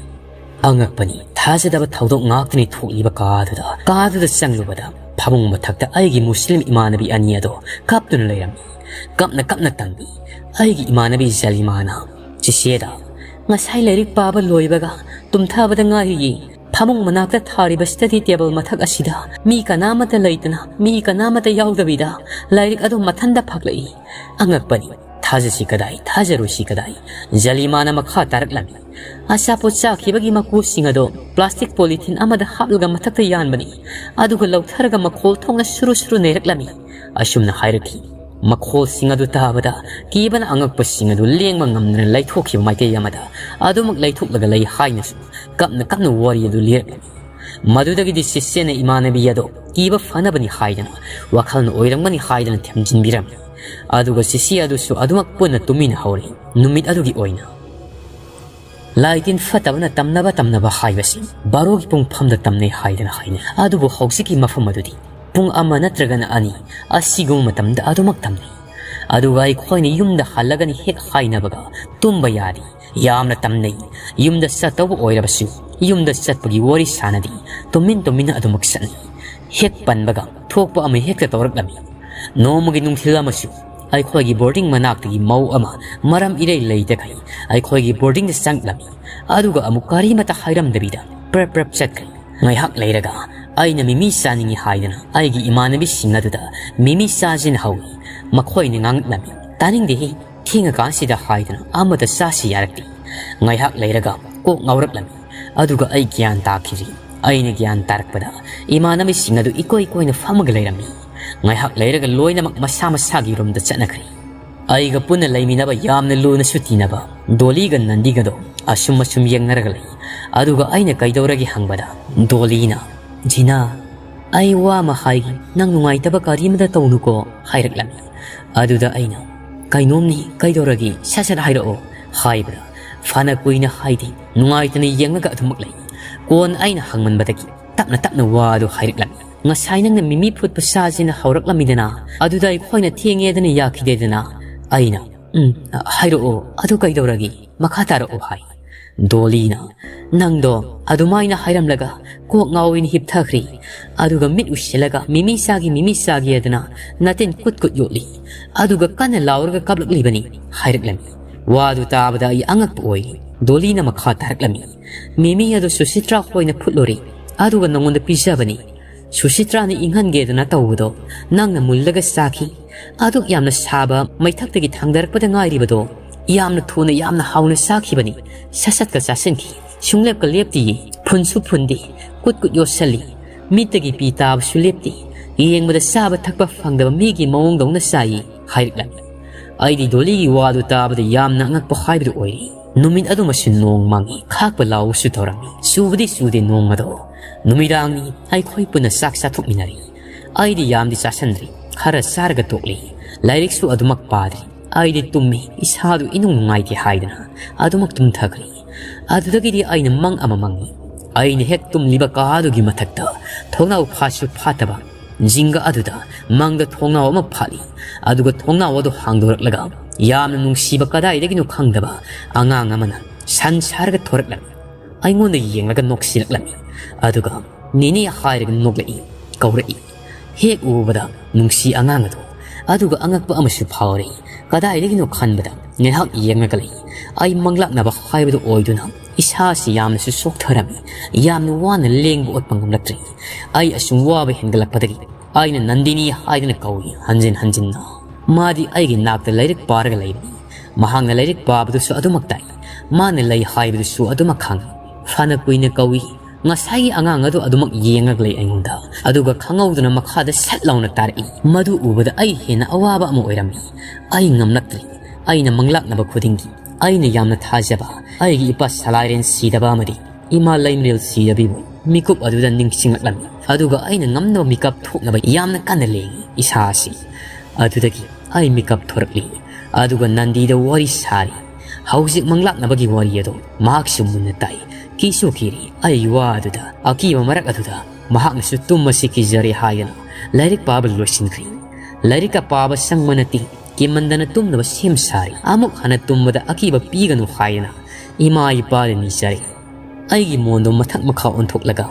ꯑꯉꯛꯄꯅꯤ, ꯊꯥꯖꯗꯕ ꯊꯧꯗꯣꯛ ꯉꯥꯛꯇꯅꯤ ꯊꯣꯛꯂꯤꯕ ꯀꯥ ꯑꯗꯨꯗ꯫ ꯀꯥ ꯑꯗꯨꯗ ꯆꯪꯂꯨꯕꯗ ꯐꯃꯨꯡ ꯃꯊꯛꯇ ꯑꯩꯒꯤ ꯃꯨꯁꯂꯤꯝ ꯏꯃꯥꯟꯅꯕꯤ ꯑꯅꯤ ꯑꯗꯣ ꯀꯞꯇꯨꯅ ꯂꯩꯔꯝꯃꯤ꯫ ꯀꯞꯅ ꯀꯞꯅ ꯇꯝꯕꯤ꯫ ꯑꯩꯒꯤ ꯏꯃꯥꯟꯅꯕꯤ ꯖꯂꯤꯃꯥꯅ ꯆꯦꯆꯦꯗ, "ꯉꯁꯥꯏ ꯂꯥꯏꯔꯤꯛ ꯄꯥꯕ ꯂꯣꯏꯕꯒ ꯇꯨꯝꯊꯕꯗ ꯉꯥꯏꯔꯤꯌꯦ꯫ ꯐꯃꯨꯡ ꯃꯅꯥꯛꯇ ꯊꯥꯔꯤꯕ ꯁ꯭ꯇꯗꯤ ꯇꯦꯕꯜ ꯃꯊꯛ ꯑꯁꯤꯗ ꯃꯤ ꯀꯅꯥꯃꯠꯇ ꯂꯩꯇꯅ, ꯃꯤ ꯀꯅꯥꯃꯠꯇ ꯌꯥꯎꯗꯕꯤꯗ ꯂꯥꯏꯔꯤꯛ ꯑꯗꯨ ꯃꯊꯟꯇ ꯐꯥꯛꯂꯛꯏ꯫ ꯑꯉꯛꯄꯅꯤ꯫ ꯊꯥꯖꯁꯤ ꯀꯗꯥꯏ, ꯊꯥꯖꯔꯣꯏꯁꯤ ꯀꯗꯥꯏ?" ꯖꯂꯤꯃꯥꯅ ꯃꯈꯥ ꯇꯥꯔꯛꯂꯝꯃꯤ꯫ "ꯑꯆꯥꯄꯣꯠ ꯆꯥꯈꯤꯕꯒꯤ ꯃꯀꯨꯁꯤꯡ ꯑꯗꯣ ꯄ꯭ꯂꯥꯁꯇꯤꯛ ꯄꯣꯂꯤꯊꯤꯟ ꯑꯃꯗ ꯍꯥꯞꯂꯒ ꯃꯊꯛꯇ ꯌꯥꯟꯕꯅꯤ꯫ ꯑꯗꯨꯒ ꯂꯧꯊꯔꯒ ꯃꯈꯣꯜ ꯊꯣꯛꯅ ꯁꯨꯔꯨ ꯁꯨꯔꯨ ꯅꯩꯔꯛꯂꯝꯃꯤ꯫" ꯑꯁꯨꯝꯅ ꯍꯥꯏꯔꯛꯈꯤ꯫ ꯃꯈꯣꯜꯁꯤꯡ ꯑꯗꯨ ꯇꯥꯕꯗ ꯀꯤꯕꯅ ꯑꯉꯛꯄꯁꯤꯡ ꯑꯗꯨ ꯂꯦꯡꯕ ꯉꯝꯗꯅ ꯂꯩꯊꯣꯛꯈꯤꯕ ꯃꯥꯏꯀꯩ ꯑꯃꯗ ꯑꯗꯨꯃꯛ ꯂꯩꯊꯣꯛꯂꯒ ꯂꯩ ꯍꯥꯏꯅꯁꯨ ꯀꯞꯅ ꯀꯞꯅ ꯋꯥꯔꯤ ꯑꯗꯨ ꯂꯤꯔꯛꯂꯝꯃꯤ꯫ ꯃꯗꯨꯗꯒꯤꯗꯤ ꯆꯦꯆꯦꯅ ꯏꯃꯥꯟꯅꯕꯤ ꯑꯗꯣ ꯀꯤꯕ ꯐꯅꯕꯅꯤ ꯍꯥꯏꯗꯅ, ꯋꯥꯈꯜꯅ ꯑꯣꯏꯔꯝꯒꯅꯤ ꯍꯥꯏꯗꯅ ꯊꯦꯝꯖꯤꯟꯕꯤꯔꯝꯃꯤ꯫ ꯑꯗꯨꯒ ꯆꯦꯆꯦ ꯑꯗꯨꯁꯨ ꯑꯗꯨꯃꯛ ꯄꯨꯟꯅ ꯇꯨꯃꯤꯟꯅ ꯍꯧꯔꯦ꯫ ꯅꯨꯃꯤꯠ ꯑꯗꯨꯒꯤ ꯑꯣꯏꯅ ꯂꯥꯏ ꯇꯤꯟ ꯐꯠꯇꯕꯅ ꯇꯝꯅꯕ ꯇꯝꯅꯕ ꯍꯥꯏꯕꯁꯤ ꯕꯥꯔꯣꯒꯤ ꯄꯨꯡꯐꯝꯗ ꯇꯝꯅꯩ ꯍꯥꯏꯗꯅ ꯍꯥꯏꯅꯩ꯫ ꯑꯗꯨꯕꯨ ꯍꯧꯖꯤꯛꯀꯤ ꯃꯐꯝ ꯑꯗꯨꯗꯤ ꯄꯨꯡ ꯑꯃ ꯅꯠꯇ꯭ꯔꯒꯅ ꯑꯅꯤ ꯑꯁꯤꯒꯨꯝꯕ ꯃꯇꯝꯗ ꯑꯗꯨꯃꯛ ꯇꯝꯅꯩ꯫ ꯑꯗꯨꯒ ꯑꯩꯈꯣꯏꯅ ꯌꯨꯝꯗ ꯍꯜꯂꯒꯅꯤ ꯍꯦꯛ ꯍꯥꯏꯅꯕꯒ ꯇꯨꯝꯕ ꯌꯥꯗꯦ꯫ ꯌꯥꯝꯅ ꯇꯝꯅꯩ꯫ ꯌꯨꯝꯗ ꯆꯠꯇꯧꯕ ꯑꯣꯏꯔꯕꯁꯨ ꯌꯨꯝꯗ ꯆꯠꯄꯒꯤ ꯋꯥꯔꯤ ꯁꯥꯟꯅꯗꯦ꯫ ꯇꯨꯃꯤꯟ ꯇꯨꯃꯤꯟꯅ ꯑꯗꯨꯃꯛ ꯆꯠꯅꯩ꯫ ꯍꯦꯛ ꯄꯟꯕꯒ ꯊꯣꯛꯄ ꯑꯃ ꯍꯦꯛꯇ ꯇꯧꯔꯛꯂꯝꯃꯤ꯫ ꯅꯣꯡꯃꯒꯤ ꯅꯨꯡꯊꯤꯜ ꯑꯃꯁꯨ ꯑꯩꯈꯣꯏꯒꯤ ꯕꯣꯔꯗꯤꯡ ꯃꯅꯥꯛꯇꯒꯤ ꯃꯧ ꯑꯃ ꯃꯔꯝ ꯏꯔꯩ ꯂꯩꯇꯈꯩ ꯑꯩꯈꯣꯏꯒꯤ ꯕꯣꯔꯗꯤꯡꯗ ꯆꯪꯂꯝꯃꯤ꯫ ꯑꯗꯨꯒ ꯑꯃꯨꯛ ꯀꯔꯤꯃꯇ ꯍꯥꯏꯔꯝꯗꯕꯤꯗ ꯄ꯭ꯔꯞ ꯄ꯭ꯔꯞ ꯆꯠꯈ꯭ꯔꯦ꯫ ꯉꯥꯏꯍꯥꯛ ꯂꯩꯔꯒ ꯑꯩꯅ ꯃꯤꯃꯤ ꯆꯥꯅꯤꯡꯏ ꯍꯥꯏꯗꯅ ꯑꯩꯒꯤ ꯏꯃꯥꯟꯅꯕꯤꯁꯤꯡ ꯑꯗꯨꯗ ꯃꯤꯃꯤ ꯆꯥꯁꯤꯅ ꯍꯧꯏ꯫ ꯃꯈꯣꯏꯅ ꯉꯥꯡꯂꯝꯃꯤ, "ꯇꯥꯅꯤꯡꯗꯦꯍꯦ, ꯊꯦꯡꯉꯀꯥꯟꯁꯤꯗ" ꯍꯥꯏꯗꯅ ꯑꯃꯠꯇ ꯆꯥꯁꯤ ꯌꯥꯔꯛꯇꯦ꯫ ꯉꯥꯏꯍꯥꯛ ꯂꯩꯔꯒ ꯀꯣꯛ ꯉꯥꯎꯔꯛꯂꯝꯃꯤ꯫ ꯑꯗꯨꯒ ꯑꯩ ꯒ꯭ꯌꯥꯟ ꯇꯥꯈꯤꯔꯤ꯫ ꯑꯩꯅ ꯒ꯭ꯌꯥꯟ ꯇꯥꯔꯛꯄꯗ ꯏꯃꯥꯟꯅꯕꯤꯁꯤꯡ ꯑꯗꯨ ꯏꯀꯣꯏ ꯀꯣꯏꯅ ꯐꯝꯃꯒ ꯂꯩꯔꯝꯃꯤ꯫ ꯉꯥꯏꯍꯥꯛ ꯂꯩꯔꯒ ꯂꯣꯏꯅꯃꯛ ꯃꯁꯥ ꯃꯁꯥꯒꯤ ꯔꯨꯝꯗ ꯆꯠꯅꯈ꯭ꯔꯦ꯫ ꯑꯩꯒ ꯄꯨꯟꯅ ꯂꯩꯃꯤꯟꯅꯕ ꯌꯥꯝꯅ ꯂꯨꯅꯁꯨ ꯇꯤꯟꯅꯕ ꯗꯣꯂꯤꯒ ꯅꯟꯗꯤꯒꯗꯣ ꯑꯁꯨꯝ ꯑꯁꯨꯝ ꯌꯦꯡꯅꯔꯒ ꯂꯩ꯫ ꯑꯗꯨꯒ ꯑꯩꯅ ꯀꯩꯗꯧꯔꯒꯦ ꯍꯪꯕꯗ ꯗꯣꯂꯤꯅ, "ꯖꯤꯅꯥ, ꯑꯩ ꯋꯥ ꯑꯃ ꯍꯥꯏꯒꯦ, ꯅꯪ ꯅꯨꯡꯉꯥꯏꯇꯕ ꯀꯔꯤꯃꯇ ꯇꯧꯅꯨꯀꯣ" ꯍꯥꯏꯔꯛꯂꯝꯃꯤ꯫ ꯑꯗꯨꯗ ꯑꯩꯅ, "ꯀꯩꯅꯣꯝꯅꯤ, ꯀꯩꯗꯧꯔꯒꯦ, ꯁꯠ ꯁꯠ ꯍꯥꯏꯔꯛꯑꯣ" ꯍꯥꯏꯕꯗ ꯐꯅ ꯀꯨꯏꯅ ꯍꯥꯏꯗꯦ, ꯅꯨꯡꯉꯥꯏꯇꯅ ꯌꯦꯡꯂꯒ ꯑꯗꯨꯃꯛ ꯂꯩ꯫ ꯀꯣꯟꯅ ꯑꯩꯅ ꯍꯪꯃꯟꯕꯗꯒꯤ ꯇꯞꯅ ꯇꯞꯅ ꯋꯥꯗꯨ ꯍꯥꯏꯔꯛꯂꯝꯃꯤ꯫ "ꯉꯁꯥꯏ ꯅꯪꯅ ꯃꯤꯃꯤ ꯐꯨꯠꯄ ꯆꯥꯁꯤꯅ ꯍꯧꯔꯛꯂꯝꯃꯤꯗꯅ, ꯑꯗꯨꯗ ꯑꯩꯈꯣꯏꯅ ꯊꯦꯡꯉꯦꯗꯅ ꯌꯥꯈꯤꯗꯦꯗꯅ?" ꯑꯩꯅ, "ꯎꯝ, ꯍꯥꯏꯔꯛꯑꯣ, ꯑꯗꯨ ꯀꯩꯗꯧꯔꯒꯦ? ꯃꯈꯥ ꯇꯥꯔꯛꯑꯣ" ꯍꯥꯏ꯫ ꯗꯣꯂꯤꯅ, "ꯅꯪꯗꯣ ꯑꯗꯨꯃꯥꯏꯅ ꯍꯥꯏꯔꯝꯂꯒ ꯀꯣꯛ ꯉꯥꯎꯏꯅ ꯍꯤꯞꯊꯈ꯭ꯔꯦ꯫ ꯑꯗꯨꯒ ꯃꯤꯠ ꯎꯏꯁꯤꯜꯂꯒ ꯃꯤꯃꯤ ꯆꯥꯒꯦ, ꯃꯤꯃꯤ ꯆꯥꯒꯦ ꯑꯗꯨꯅ ꯅꯇꯤꯟ ꯀꯨꯠ ꯀꯨꯠ ꯌꯣꯠꯂꯤ꯫ ꯑꯗꯨꯒ ꯀꯟꯅ ꯂꯥꯎꯔꯒ ꯀꯞꯂꯛꯂꯤꯕꯅꯤ" ꯍꯥꯏꯔꯛꯂꯝꯃꯤ꯫ ꯋꯥꯗꯨ ꯇꯥꯕꯗ ꯑꯩ ꯑꯉꯛꯄ ꯑꯣꯏ꯫ ꯗꯣꯂꯤꯅ ꯃꯈꯥ ꯇꯥꯔꯛꯂꯝꯃꯤ, "ꯃꯤꯃꯤ ꯑꯗꯨ ꯁꯨꯁꯤꯇ꯭ꯔꯥ ꯍꯣꯏꯅ ꯐꯨꯠꯂꯨꯔꯦ, ꯑꯗꯨꯒ ꯅꯉꯣꯟꯗ ꯄꯤꯖꯕꯅꯤ꯫ ꯁꯨꯁꯤꯇ꯭ꯔꯥꯅ ꯏꯪꯍꯟꯒꯦꯗꯅ ꯇꯧꯕꯗꯣ ꯅꯪꯅ ꯃꯨꯜꯂꯒ ꯆꯥꯈꯤ꯫ ꯑꯗꯨꯛ ꯌꯥꯝꯅ ꯁꯥꯕ ꯃꯩꯊꯛꯇꯒꯤ ꯊꯥꯡꯗꯔꯛꯄꯗ ꯉꯥꯏꯔꯤꯕꯗꯣ ꯌꯥꯝꯅ ꯊꯨꯅ ꯌꯥꯝꯅ ꯍꯥꯎꯅ ꯆꯥꯈꯤꯕꯅꯤ꯫ ꯁꯠ ꯁꯠꯀ ꯆꯥꯁꯤꯟꯈꯤ꯫ ꯁꯨꯡꯂꯦꯞꯀ ꯂꯦꯞꯇꯤꯌꯦ꯫ ꯐꯨꯟꯁꯨ ꯐꯨꯟꯗꯦ꯫ ꯀꯨꯠ ꯀꯨꯠ ꯌꯣꯠꯁꯜꯂꯤ꯫ ꯃꯤꯠꯇꯒꯤ ꯄꯤ ꯇꯥꯕꯁꯨ ꯂꯦꯞꯇꯦ꯫ ꯌꯦꯡꯕꯗ ꯆꯥꯕ ꯊꯛꯄ ꯐꯪꯗꯕ ꯃꯤꯒꯤ ꯃꯑꯣꯡꯗꯧꯅ ꯆꯥꯏꯌꯦ" ꯍꯥꯏꯔꯛꯂꯝꯃꯤ꯫ ꯑꯩꯗꯤ ꯗꯣꯂꯤꯒꯤ ꯋꯥꯗꯨ ꯇꯥꯕꯗ ꯌꯥꯝꯅ ꯑꯉꯛꯄ ꯍꯥꯏꯕꯗꯨ ꯑꯣꯏꯔꯦ꯫ ꯅꯨꯃꯤꯠ ꯑꯗꯨꯃꯁꯨ ꯅꯣꯡ ꯃꯪꯉꯤ, ꯈꯥꯛꯄ ꯂꯥꯎꯕꯁꯨ ꯇꯧꯔꯝꯃꯤ꯫ ꯆꯨꯕꯗꯤ ꯆꯨꯗꯦ ꯅꯣꯡꯃꯗꯣ꯫ ꯅꯨꯃꯤꯗꯥꯡꯅꯤ, ꯑꯩꯈꯣꯏ ꯄꯨꯟꯅ ꯆꯥꯛ ꯆꯥꯊꯣꯛꯃꯤꯟꯅꯔꯤ꯫ ꯑꯩꯗꯤ ꯌꯥꯝꯗꯤ ꯆꯥꯁꯟꯗ꯭ꯔꯤ, ꯈꯔ ꯆꯥꯔꯒ ꯇꯣꯛꯂꯤ꯫ ꯂꯥꯏꯔꯤꯛꯁꯨ ꯑꯗꯨꯃꯛ ꯄꯥꯗ꯭ꯔꯤ꯫ ꯑꯩꯗꯤ ꯇꯨꯝꯃꯤ, ꯏꯁꯥꯗꯨ ꯏꯅꯨꯡ ꯅꯨꯡꯉꯥꯏꯇꯦ ꯍꯥꯏꯗꯅ ꯑꯗꯨꯃꯛ ꯇꯨꯝꯊꯈ꯭ꯔꯦ꯫ ꯑꯗꯨꯗꯒꯤꯗꯤ ꯑꯩꯅ ꯃꯪ ꯑꯃ ꯃꯪꯉꯤ꯫ ꯑꯩꯅ ꯍꯦꯛ ꯇꯨꯝꯂꯤꯕ ꯀꯥꯗꯨꯒꯤ ꯃꯊꯛꯇ ꯊꯣꯡꯅꯥꯎ ꯐꯥꯠꯁꯨ ꯐꯥꯠꯇꯕ ꯖꯤꯡꯒ ꯑꯗꯨꯗ ꯃꯪꯗ ꯊꯣꯡꯅꯥꯎ ꯑꯃ ꯐꯥꯠꯂꯤ꯫ ꯑꯗꯨꯒ ꯊꯣꯡꯅꯥꯎ ꯑꯗꯨ ꯍꯥꯡꯗꯣꯔꯛꯂꯒ ꯌꯥꯝꯅ ꯅꯨꯡꯁꯤꯕ ꯀꯗꯥꯏꯗꯒꯤꯅꯣ ꯈꯪꯗꯕ ꯑꯉꯥꯡ ꯑꯃꯅ ꯁꯟ ꯁꯥꯔꯒ ꯊꯣꯔꯛꯂꯝꯃꯤ꯫ ꯑꯩꯉꯣꯟꯗ ꯌꯦꯡꯂꯒ ꯅꯣꯛꯁꯤꯜꯂꯛꯂꯝꯃꯤ꯫ ꯑꯗꯨꯒ "ꯅꯦꯅꯦ" ꯍꯥꯏꯔꯒ ꯅꯣꯛꯂꯛꯏ, ꯀꯧꯔꯛꯏ꯫ ꯍꯦꯛ ꯎꯕꯗ ꯅꯨꯡꯁꯤ ꯑꯉꯥꯡ ꯑꯗꯨ꯫ ꯑꯗꯨꯒ ꯑꯉꯛꯄ ꯑꯃꯁꯨ ꯐꯥꯎꯔꯦ꯫ ꯀꯗꯥꯏꯗꯒꯤꯅꯣ ꯈꯟꯕꯗ ꯉꯥꯏꯍꯥꯛ ꯌꯦꯡꯂꯒ ꯂꯩ꯫ ꯑꯩ ꯃꯪꯂꯥꯛꯅꯕ ꯍꯥꯏꯕꯗꯨ ꯑꯣꯏꯗꯨꯅ ꯏꯁꯥꯁꯤ ꯌꯥꯝꯅꯁꯨ ꯆꯣꯛꯊꯔꯝꯃꯤ, ꯌꯥꯝꯅ ꯋꯥꯅ ꯂꯦꯡꯕ ꯑꯣꯠꯄ ꯉꯝꯂꯛꯇ꯭ꯔꯦ꯫ ꯑꯩ ꯑꯁꯨꯝ ꯋꯥꯕ ꯍꯦꯟꯒꯠꯂꯛꯄꯗꯒꯤ ꯑꯩꯅ "ꯅꯟꯗꯤꯅꯤ" ꯍꯥꯏꯗꯅ ꯀꯧꯏ ꯍꯟꯖꯤꯟ ꯍꯟꯖꯤꯟꯅ꯫ ꯃꯥꯗꯤ ꯑꯩꯒꯤ ꯅꯥꯛꯇ ꯂꯥꯏꯔꯤꯛ ꯄꯥꯔꯒ ꯂꯩꯕꯅꯤ꯫ ꯃꯍꯥꯛꯅ ꯂꯥꯏꯔꯤꯛ ꯄꯥꯕꯗꯨꯁꯨ ꯑꯗꯨꯃꯛ ꯇꯥꯏ꯫ ꯃꯥꯅ ꯂꯩ ꯍꯥꯏꯕꯗꯨꯁꯨ ꯑꯗꯨꯃꯛ ꯈꯪꯏ꯫ ꯐꯅ ꯀꯨꯏꯅ ꯀꯧꯏ꯫ ꯉꯁꯥꯏꯒꯤ ꯑꯉꯥꯡ ꯑꯗꯨ ꯑꯗꯨꯃꯛ ꯌꯦꯡꯂꯒ ꯂꯩ ꯑꯩꯉꯣꯟꯗ꯫ ꯑꯗꯨꯒ ꯈꯪꯍꯧꯗꯅ ꯃꯈꯥꯗ ꯁꯠ ꯂꯥꯎꯅ ꯇꯥꯔꯛꯏ꯫ ꯃꯗꯨ ꯎꯕꯗ ꯑꯩ ꯍꯦꯟꯅ ꯑꯋꯥꯕ ꯑꯃ ꯑꯣꯏꯔꯝꯃꯤ꯫ ꯑꯩ ꯉꯝꯂꯛꯇ꯭ꯔꯦ꯫ ꯑꯩꯅ ꯃꯪꯂꯥꯛꯅꯕ ꯈꯨꯗꯤꯡꯒꯤ ꯑꯩꯅ ꯌꯥꯝꯅ ꯊꯥꯖꯕ ꯑꯩꯒꯤ ꯏꯄꯥ ꯁꯂꯥꯏꯔꯦꯟ ꯁꯤꯗꯕ ꯑꯃꯗꯤ ꯏꯃꯥ ꯂꯩꯃꯔꯦꯜ ꯁꯤꯗꯕꯤꯕꯨ ꯃꯤꯀꯨꯞ ꯑꯗꯨꯗ ꯅꯤꯡꯁꯤꯡꯂꯛꯂꯝꯃꯤ꯫ ꯑꯗꯨꯒ ꯑꯩꯅ ꯉꯝꯅꯕ ꯃꯤꯀꯞ ꯊꯣꯛꯅꯕ ꯌꯥꯝꯅ ꯀꯟꯅ ꯂꯦꯡꯏ ꯏꯁꯥ ꯑꯁꯤ꯫ ꯑꯗꯨꯗꯒꯤ ꯑꯩ ꯃꯤꯀꯞ ꯊꯣꯔꯛꯂꯤ꯫ ꯑꯗꯨꯒ ꯅꯟꯗꯤꯗ ꯋꯥꯔꯤ ꯁꯥꯔꯤ꯫ ꯍꯧꯖꯤꯛ ꯃꯪꯂꯥꯛꯅꯕꯒꯤ ꯋꯥꯔꯤ ꯑꯗꯨ ꯃꯍꯥꯛꯁꯨ ꯃꯨꯟꯅ ꯇꯥꯏ꯫ ꯀꯤꯁꯨ ꯀꯤꯔꯤ꯫ ꯑꯩ ꯋꯥ ꯑꯗꯨꯗ, ꯑꯀꯤꯕ ꯃꯔꯛ ꯑꯗꯨꯗ ꯃꯍꯥꯛꯅꯁꯨ ꯇꯨꯝꯃꯁꯤ ꯀꯤꯖꯔꯦ ꯍꯥꯏꯗꯅ ꯂꯥꯏꯔꯤꯛ ꯄꯥꯕ ꯂꯣꯏꯁꯤꯟꯈ꯭ꯔꯤ꯫ ꯂꯥꯏꯔꯤꯛꯀ ꯄꯥꯕ ꯁꯪꯕ ꯅꯠꯇꯦ꯫ ꯀꯤꯃꯟꯗꯅ ꯇꯨꯝꯅꯕ ꯁꯦꯝ ꯁꯥꯔꯤ꯫ ꯑꯃꯨꯛ ꯍꯟꯅ ꯇꯨꯝꯕꯗ ꯑꯀꯤꯕ ꯄꯤꯒꯅꯨ ꯍꯥꯏꯗꯅ ꯏꯃꯥ ꯏꯄꯥꯗ ꯅꯤꯖꯔꯦ꯫ ꯑꯩꯒꯤ ꯃꯣꯟꯗꯣ ꯃꯊꯛ ꯃꯈꯥ ꯑꯣꯟꯊꯣꯛꯂꯒ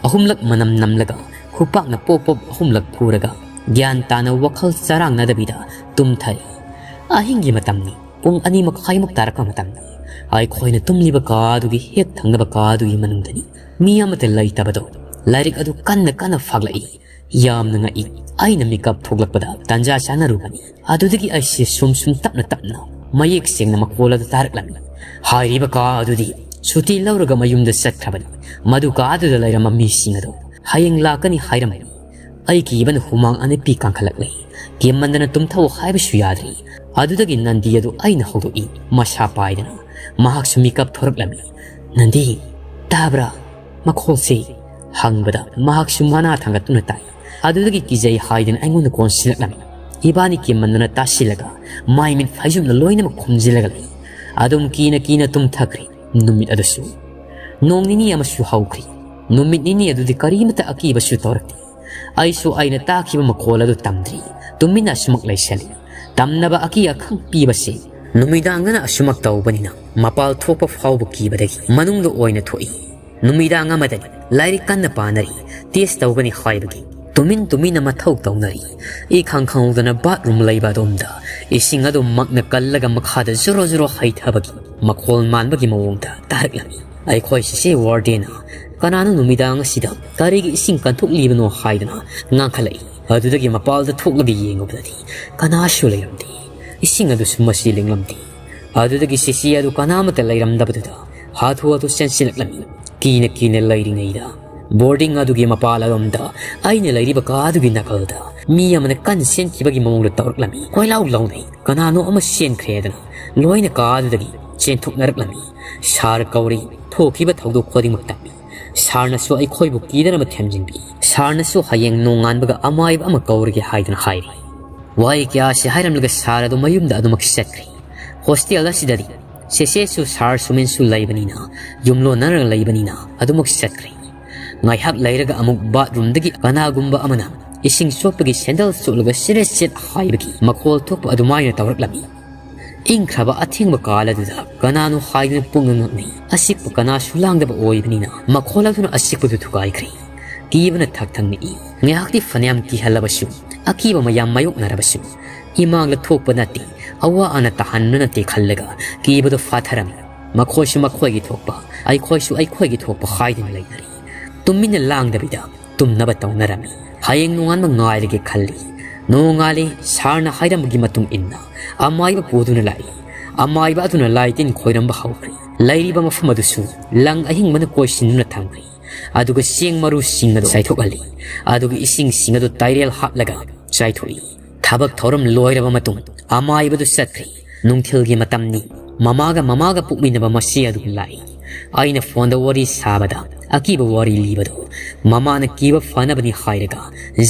ꯑꯍꯨꯝꯂꯛ ꯃꯅꯝ ꯅꯝꯂꯒ ꯈꯨꯄꯥꯛꯅ ꯄꯣꯞ ꯄꯣꯞ ꯑꯍꯨꯝꯂꯛ ꯐꯨꯔꯒ ꯒ꯭ꯌꯥꯟ ꯇꯥꯅ ꯋꯥꯈꯜ ꯆꯔꯥꯡꯅꯗꯕꯤꯗ ꯇꯨꯝꯊꯔꯤ꯫ ꯑꯍꯤꯡꯒꯤ ꯃꯇꯝꯅꯤ꯫ ꯄꯨꯡ ꯑꯅꯤ ꯃꯈꯥꯏꯃꯨꯛ ꯇꯥꯔꯛꯄ ꯃꯇꯝꯅꯤ꯫ ꯑꯩꯈꯣꯏꯅ ꯇꯨꯝꯂꯤꯕ ꯀꯥ ꯑꯗꯨꯒꯤ ꯍꯦꯛ ꯊꯪꯅꯕ ꯀꯥ ꯑꯗꯨꯒꯤ ꯃꯅꯨꯡꯗꯅꯤ ꯃꯤ ꯑꯃꯠꯇ ꯂꯩꯇꯕꯗꯣ꯫ ꯂꯥꯏꯔꯤꯛ ꯑꯗꯨ ꯀꯟꯅ ꯀꯟꯅ ꯐꯥꯛꯂꯛꯏ꯫ ꯌꯥꯝꯅ ꯉꯛꯏ꯫ ꯑꯩꯅ ꯃꯤꯀꯞ ꯊꯣꯛꯂꯛꯄꯗ ꯇꯥꯟꯖꯥ ꯆꯥꯅꯔꯨꯕꯅꯤ꯫ ꯑꯗꯨꯗꯒꯤ ꯑꯩꯁꯦ ꯁꯨꯝ ꯁꯨꯝ ꯇꯞꯅ ꯇꯞꯅ ꯃꯌꯦꯛ ꯁꯦꯡꯅ ꯃꯈꯣꯜ ꯑꯗꯨ ꯇꯥꯔꯛꯂꯝꯃꯤ꯫ ꯍꯥꯏꯔꯤꯕ ꯀꯥ ꯑꯗꯨꯗꯤ ꯁꯨꯇꯤ ꯂꯧꯔꯒ ꯃꯌꯨꯝꯗ ꯆꯠꯈ꯭ꯔꯕꯅꯤ꯫ ꯃꯗꯨ ꯀꯥ ꯑꯗꯨꯗ ꯂꯩꯔꯝꯕ ꯃꯤꯁꯤꯡ ꯑꯗꯨ ꯍꯌꯦꯡ ꯂꯥꯛꯀꯅꯤ ꯍꯥꯏꯔꯝꯃꯤ꯫ ꯑꯩ ꯀꯤꯕꯅ ꯍꯨꯃꯥꯡ ꯑꯅꯤꯄꯤ ꯀꯥꯡꯈꯠꯂꯛꯂꯦ꯫ ꯀꯤꯃꯟꯗꯅ ꯇꯨꯝꯊꯧ ꯍꯥꯏꯕꯁꯨ ꯌꯥꯗ꯭ꯔꯤ꯫ ꯑꯗꯨꯗꯒꯤ ꯅꯟꯗꯤ ꯑꯗꯨ ꯑꯩꯅ ꯍꯧꯗꯣꯛꯏ꯫ ꯃꯁꯥ ꯄꯥꯏꯗꯅ ꯃꯍꯥꯛꯁꯨ ꯃꯤꯀꯞ ꯊꯣꯔꯛꯂꯝꯃꯤ꯫ "ꯅꯟꯗꯤ, ꯇꯥꯕ꯭ꯔꯥ? ꯃꯈꯣꯜꯁꯤ?" ꯍꯪꯕꯗ ꯃꯍꯥꯛꯁꯨ ꯃꯅꯥ ꯊꯥꯡꯒꯠꯇꯨꯅ ꯇꯥꯏ꯫ ꯑꯗꯨꯗꯒꯤ ꯀꯤꯖꯩ ꯍꯥꯏꯗꯅ ꯑꯩꯉꯣꯟꯗ ꯀꯣꯟꯁꯤꯜꯂꯛꯂꯝꯃꯤ꯫ ꯏꯕꯥꯅꯤ ꯀꯤꯃꯟꯗꯅ ꯇꯥꯁꯤꯜꯂꯒ ꯃꯥꯏ ꯃꯤꯠ ꯐꯩꯖꯨꯝꯅ ꯂꯣꯏꯅꯃꯛ ꯈꯨꯝꯖꯤꯜꯂꯒ ꯂꯩ꯫ ꯑꯗꯨꯝ ꯀꯤꯅ ꯀꯤꯅ ꯇꯨꯝꯊꯈ꯭ꯔꯦ꯫ ꯅꯨꯃꯤꯠ ꯑꯗꯨꯁꯨ ꯅꯣꯡ ꯅꯤꯅꯤ ꯑꯃꯁꯨ ꯍꯧꯈ꯭ꯔꯤ꯫ ꯅꯨꯃꯤꯠ ꯅꯤꯅꯤ ꯑꯗꯨꯗꯤ ꯀꯔꯤꯃꯠꯇ ꯑꯀꯤꯕꯁꯨ ꯇꯧꯔꯛꯇꯦ꯫ ꯑꯩꯁꯨ ꯑꯩꯅ ꯇꯥꯈꯤꯕ ꯃꯈꯣꯜ ꯑꯗꯨ ꯇꯝꯗ꯭ꯔꯤ꯫ ꯇꯨꯃꯤꯟꯅ ꯑꯁꯨꯃꯛ ꯂꯩꯁꯜꯂꯤ꯫ ꯇꯝꯅꯕ ꯑꯀꯤ ꯑꯈꯪ ꯄꯤꯕꯁꯤ ꯅꯨꯃꯤꯗꯥꯡꯗꯅ ꯑꯁꯨꯃꯛ ꯇꯧꯕꯅꯤꯅ ꯃꯄꯥꯜ ꯊꯣꯛꯄ ꯐꯥꯎꯕ ꯀꯤꯕꯗꯒꯤ ꯃꯅꯨꯡꯗ ꯑꯣꯏꯅ ꯊꯣꯛꯏ꯫ ꯅꯨꯃꯤꯗꯥꯡ ꯑꯃꯗꯅꯤ ꯂꯥꯏꯔꯤꯛ ꯀꯟꯅ ꯄꯥꯅꯔꯤ, ꯇꯦꯁ ꯇꯧꯒꯅꯤ ꯍꯥꯏꯕꯒꯤ ꯇꯨꯃꯤꯟ ꯇꯨꯃꯤꯟꯅ ꯃꯊꯧ ꯇꯧꯅꯔꯤ꯫ ꯏꯈꯪ ꯈꯪꯍꯧꯗꯅ ꯕꯥꯠꯔꯨꯝ ꯂꯩꯕ ꯑꯗꯣꯝꯗ ꯏꯁꯤꯡ ꯑꯗꯨ ꯃꯛꯅ ꯀꯜꯂꯒ ꯃꯈꯥꯗ ꯖꯣꯔꯣ ꯖꯣꯔꯣ ꯍꯩꯊꯕꯒꯤ ꯃꯈꯣꯜ ꯃꯥꯟꯕꯒꯤ ꯃꯑꯣꯡꯗ ꯇꯥꯔꯛꯂꯝꯃꯤ꯫ ꯑꯩꯈꯣꯏ ꯁꯤꯁꯦ ꯋꯥꯔꯗꯦꯟꯅ ꯀꯅꯥꯅꯣ ꯅꯨꯃꯤꯗꯥꯡ ꯑꯁꯤꯗ ꯀꯔꯤꯒꯤ ꯏꯁꯤꯡ ꯀꯟꯊꯣꯛꯂꯤꯕꯅꯣ ꯍꯥꯏꯗꯅ ꯉꯥꯡꯈꯠꯂꯛꯏ꯫ ꯑꯗꯨꯗꯒꯤ ꯃꯄꯥꯜꯗ ꯊꯣꯛꯂꯒ ꯌꯦꯡꯉꯨꯕꯗꯗꯤ ꯀꯅꯥꯁꯨ ꯂꯩꯔꯝꯗꯦ꯫ ꯏꯁꯤꯡ ꯑꯗꯨꯁꯨ ꯃꯁꯤ ꯂꯦꯡꯂꯝꯗꯦ꯫ ꯑꯗꯨꯗꯒꯤ ꯁꯤꯁꯤ ꯑꯗꯨ ꯀꯅꯥꯃꯠꯇ ꯂꯩꯔꯝꯗꯕꯗꯨꯗ ꯍꯥꯊꯨ ꯍꯥꯊꯨ ꯆꯦꯟꯁꯤꯜꯂꯛꯂꯝꯃꯤ꯫ ꯀꯤꯅ ꯀꯤꯅ ꯂꯩꯔꯤꯉꯩꯗ ꯕꯣꯔꯗꯤꯡ ꯑꯗꯨꯒꯤ ꯃꯄꯥꯜ ꯑꯗꯣꯝꯗ ꯑꯩꯅ ꯂꯩꯔꯤꯕ ꯀꯥ ꯑꯗꯨꯒꯤ ꯅꯥꯀꯜꯗ ꯃꯤ ꯑꯃꯅ ꯀꯟꯅ ꯆꯦꯟꯈꯤꯕꯒꯤ ꯃꯑꯣꯡꯗ ꯇꯧꯔꯛꯂꯝꯃꯤ꯫ ꯀꯣꯏꯂꯥꯎ ꯂꯥꯎꯅꯩ꯫ ꯀꯅꯥꯅꯣ ꯑꯃ ꯆꯦꯟꯈ꯭ꯔꯦꯗꯅ ꯂꯣꯏꯅ ꯀꯥ ꯑꯗꯨꯗꯒꯤ ꯆꯦꯟꯊꯣꯛꯅꯔꯛꯂꯝꯃꯤ꯫ ꯁꯥꯔ ꯀꯧꯔꯤ꯫ ꯊꯣꯛꯈꯤꯕ ꯊꯧꯗꯣꯛ ꯈꯨꯗꯤꯡꯃꯛ ꯇꯝꯃꯤ꯫ ꯁꯥꯔꯅꯁꯨ ꯑꯩꯈꯣꯏꯕꯨ ꯀꯤꯗꯅꯕ ꯊꯦꯝꯖꯤꯟꯕꯤ꯫ ꯁꯥꯔꯅꯁꯨ ꯍꯌꯦꯡ ꯅꯣꯡꯉꯥꯟꯕꯒ ꯑꯃꯥꯏꯕ ꯑꯃ ꯀꯧꯔꯒꯦ ꯍꯥꯏꯗꯨꯅ ꯍꯥꯏꯔꯤ꯫ ꯋꯥꯍꯩ ꯀꯌꯥꯁꯤ ꯍꯥꯏꯔꯝꯂꯒ ꯁꯥꯔ ꯑꯗꯨ ꯃꯌꯨꯝꯗ ꯑꯗꯨꯃꯛ ꯆꯠꯈ꯭ꯔꯤ꯫ ꯍꯣꯁꯇꯦꯜ ꯑꯁꯤꯗꯗꯤ ꯆꯦꯆꯦꯁꯨ ꯁꯥꯔ ꯁꯨꯃꯦꯟꯁꯨ ꯂꯩꯕꯅꯤꯅ, ꯌꯨꯝꯂꯣꯟꯅꯔꯒ ꯂꯩꯕꯅꯤꯅ ꯑꯗꯨꯃꯛ ꯆꯠꯈ꯭ꯔꯦ꯫ ꯉꯥꯏꯍꯥꯛ ꯂꯩꯔꯒ ꯑꯃꯨꯛ ꯕꯥꯠꯔꯨꯝꯗꯒꯤ ꯀꯅꯥꯒꯨꯝꯕ ꯑꯃꯅ ꯏꯁꯤꯡ ꯆꯣꯠꯄꯒꯤ ꯁꯦꯟꯗꯜ ꯆꯣꯠꯂꯒ ꯆꯦꯔꯦꯠ ꯆꯦꯠ ꯍꯥꯏꯕꯒꯤ ꯃꯈꯣꯜ ꯊꯣꯛꯄ ꯑꯗꯨꯃꯥꯏꯅ ꯇꯧꯔꯛꯂꯝꯃꯤ꯫ ꯏꯪꯈ꯭ꯔꯕ ꯑꯊꯦꯡꯕ ꯀꯥꯜ ꯑꯗꯨꯗ ꯀꯅꯥꯅꯣ ꯍꯥꯏꯗꯨꯅ ꯄꯨꯡꯉꯛ ꯉꯛꯅꯩ꯫ ꯑꯆꯤꯛꯄ ꯀꯅꯥꯁꯨ ꯂꯥꯡꯗꯕ ꯑꯣꯏꯕꯅꯤꯅ ꯃꯈꯣꯜ ꯑꯗꯨꯅ ꯑꯆꯤꯛꯄꯗꯨ ꯊꯨꯒꯥꯏꯈ꯭ꯔꯦ꯫ ꯀꯤꯕꯅ ꯊꯛ ꯊꯛ ꯅꯤꯛꯏ꯫ ꯉꯥꯏꯍꯥꯛꯇꯤ ꯐꯅꯌꯥꯝ ꯀꯤꯍꯜꯂꯕꯁꯨ, ꯑꯀꯤꯕ ꯃꯌꯥꯝ ꯃꯥꯌꯣꯛꯅꯔꯕꯁꯨ, ꯏꯃꯥꯡꯗ ꯊꯣꯛꯄ ꯅꯠꯇꯦ, ꯑꯋꯥ ꯑꯅꯥ ꯇꯥꯍꯟꯕ ꯅꯠꯇꯦ ꯈꯜꯂꯒ ꯀꯤꯕꯗꯨ ꯐꯥꯊꯔꯝꯃꯤ꯫ ꯃꯈꯣꯏꯁꯨ ꯃꯈꯣꯏꯒꯤ ꯊꯣꯛꯄ, ꯑꯩꯈꯣꯏꯁꯨ ꯑꯩꯈꯣꯏꯒꯤ ꯊꯣꯛꯄ ꯍꯥꯏꯗꯨꯅ ꯂꯩꯅꯔꯤ꯫ ꯇꯨꯃꯤꯟꯅ ꯂꯥꯡꯗꯕꯤꯗ ꯇꯨꯝꯅꯕ ꯇꯧꯅꯔꯝꯃꯤ꯫ ꯍꯌꯦꯡ ꯅꯣꯡꯉꯥꯟꯕ ꯉꯥꯏꯔꯒꯦ ꯈꯜꯂꯤ꯫ ꯅꯣꯡꯉꯥꯜꯂꯤ꯫ ꯁꯥꯔꯅ ꯍꯥꯏꯔꯝꯕꯒꯤ ꯃꯇꯨꯡ ꯏꯟꯅ ꯑꯃꯥꯏꯕ ꯄꯨꯗꯨꯅ ꯂꯥꯛꯏ꯫ ꯑꯃꯥꯏꯕ ꯑꯗꯨꯅ ꯂꯥꯏ ꯇꯤꯟ ꯈꯣꯏꯔꯝꯕ ꯍꯧꯈ꯭ꯔꯦ꯫ ꯂꯩꯔꯤꯕ ꯃꯐꯝ ꯑꯗꯨꯁꯨ ꯂꯪ ꯑꯍꯤꯡꯕꯅ ꯀꯣꯏꯁꯤꯟꯗꯨꯅ ꯊꯝꯈ꯭ꯔꯦ꯫ ꯑꯗꯨꯒ ꯆꯦꯡ ꯃꯔꯨꯁꯤꯡ ꯑꯗꯨ ꯆꯥꯏꯊꯣꯛꯍꯜꯂꯤ꯫ ꯑꯗꯨꯒ ꯏꯁꯤꯡꯁꯤꯡ ꯑꯗꯨ ꯇꯥꯏꯔꯦꯜ ꯍꯥꯞꯂꯒ ꯆꯥꯏꯊꯣꯛꯏ꯫ ꯊꯕꯛ ꯊꯧꯔꯝ ꯂꯣꯏꯔꯕ ꯃꯇꯨꯡ ꯑꯃꯥꯏꯕꯗꯨ ꯆꯠꯈ꯭ꯔꯦ꯫ ꯅꯨꯡꯊꯤꯜꯒꯤ ꯃꯇꯝꯅꯤ꯫ ꯃꯃꯥꯒ ꯃꯃꯥꯒ ꯄꯣꯛꯃꯤꯟꯅꯕ ꯃꯆꯦ ꯑꯗꯨ ꯂꯥꯛꯏ꯫ ꯑꯩꯅ ꯐꯣꯟꯗ ꯋꯥꯔꯤ ꯁꯥꯕꯗ ꯑꯀꯤꯕ ꯋꯥꯔꯤ ꯂꯤꯕꯗꯨ ꯃꯃꯥꯅ ꯀꯤꯕ ꯐꯅꯕꯅꯤ ꯍꯥꯏꯔꯒ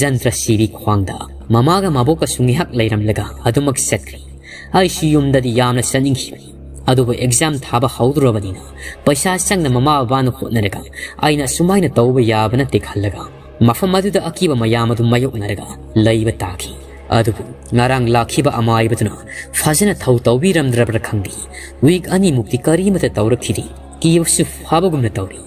ꯖꯟꯇ꯭ꯔ ꯁꯤꯕꯤ ꯈ꯭ꯋꯥꯡꯗ ꯃꯃꯥꯒ ꯃꯕꯣꯛꯀꯁꯨ ꯉꯥꯏꯍꯥꯛ ꯂꯩꯔꯝꯂꯒ ꯑꯗꯨꯃꯛ ꯆꯠꯈ꯭ꯔꯦ꯫ ꯑꯩꯁꯨ ꯌꯨꯝꯗꯗꯤ ꯌꯥꯝꯅ ꯆꯠꯅꯤꯡꯈꯤꯕꯅꯤ, ꯑꯗꯨꯕꯨ ꯑꯦꯛꯖꯥꯝ ꯊꯥꯕ ꯍꯧꯗꯣꯔꯕꯅꯤꯅ ꯄꯩꯁꯥ ꯆꯪꯅ ꯃꯃꯥ ꯕꯕꯥꯅ ꯍꯣꯠꯅꯔꯒ ꯑꯩꯅ ꯑꯁꯨꯃꯥꯏꯅ ꯇꯧꯕ ꯌꯥꯕ ꯅꯠꯇꯦ ꯈꯜꯂꯒ ꯃꯐꯝ ꯑꯗꯨꯗ ꯑꯀꯤꯕ ꯃꯌꯥꯝ ꯑꯗꯨ ꯃꯥꯌꯣꯛꯅꯔꯒ ꯂꯩꯕ ꯇꯥꯈꯤ꯫ ꯑꯗꯨꯕꯨ ꯉꯔꯥꯡ ꯂꯥꯛꯈꯤꯕ ꯑꯃꯥꯏꯕꯗꯨꯅ ꯐꯖꯅ ꯊꯧ ꯇꯧꯕꯤꯔꯝꯗ꯭ꯔꯕ꯭ꯔꯥ ꯈꯪꯗꯦ, ꯋꯤꯛ ꯑꯅꯤꯃꯨꯛꯇꯤ ꯀꯔꯤꯃꯠꯇ ꯇꯧꯔꯛꯈꯤꯗꯦ꯫ ꯀꯤꯕꯁꯨ ꯐꯥꯕꯒꯨꯝꯅ ꯇꯧꯔꯤ꯫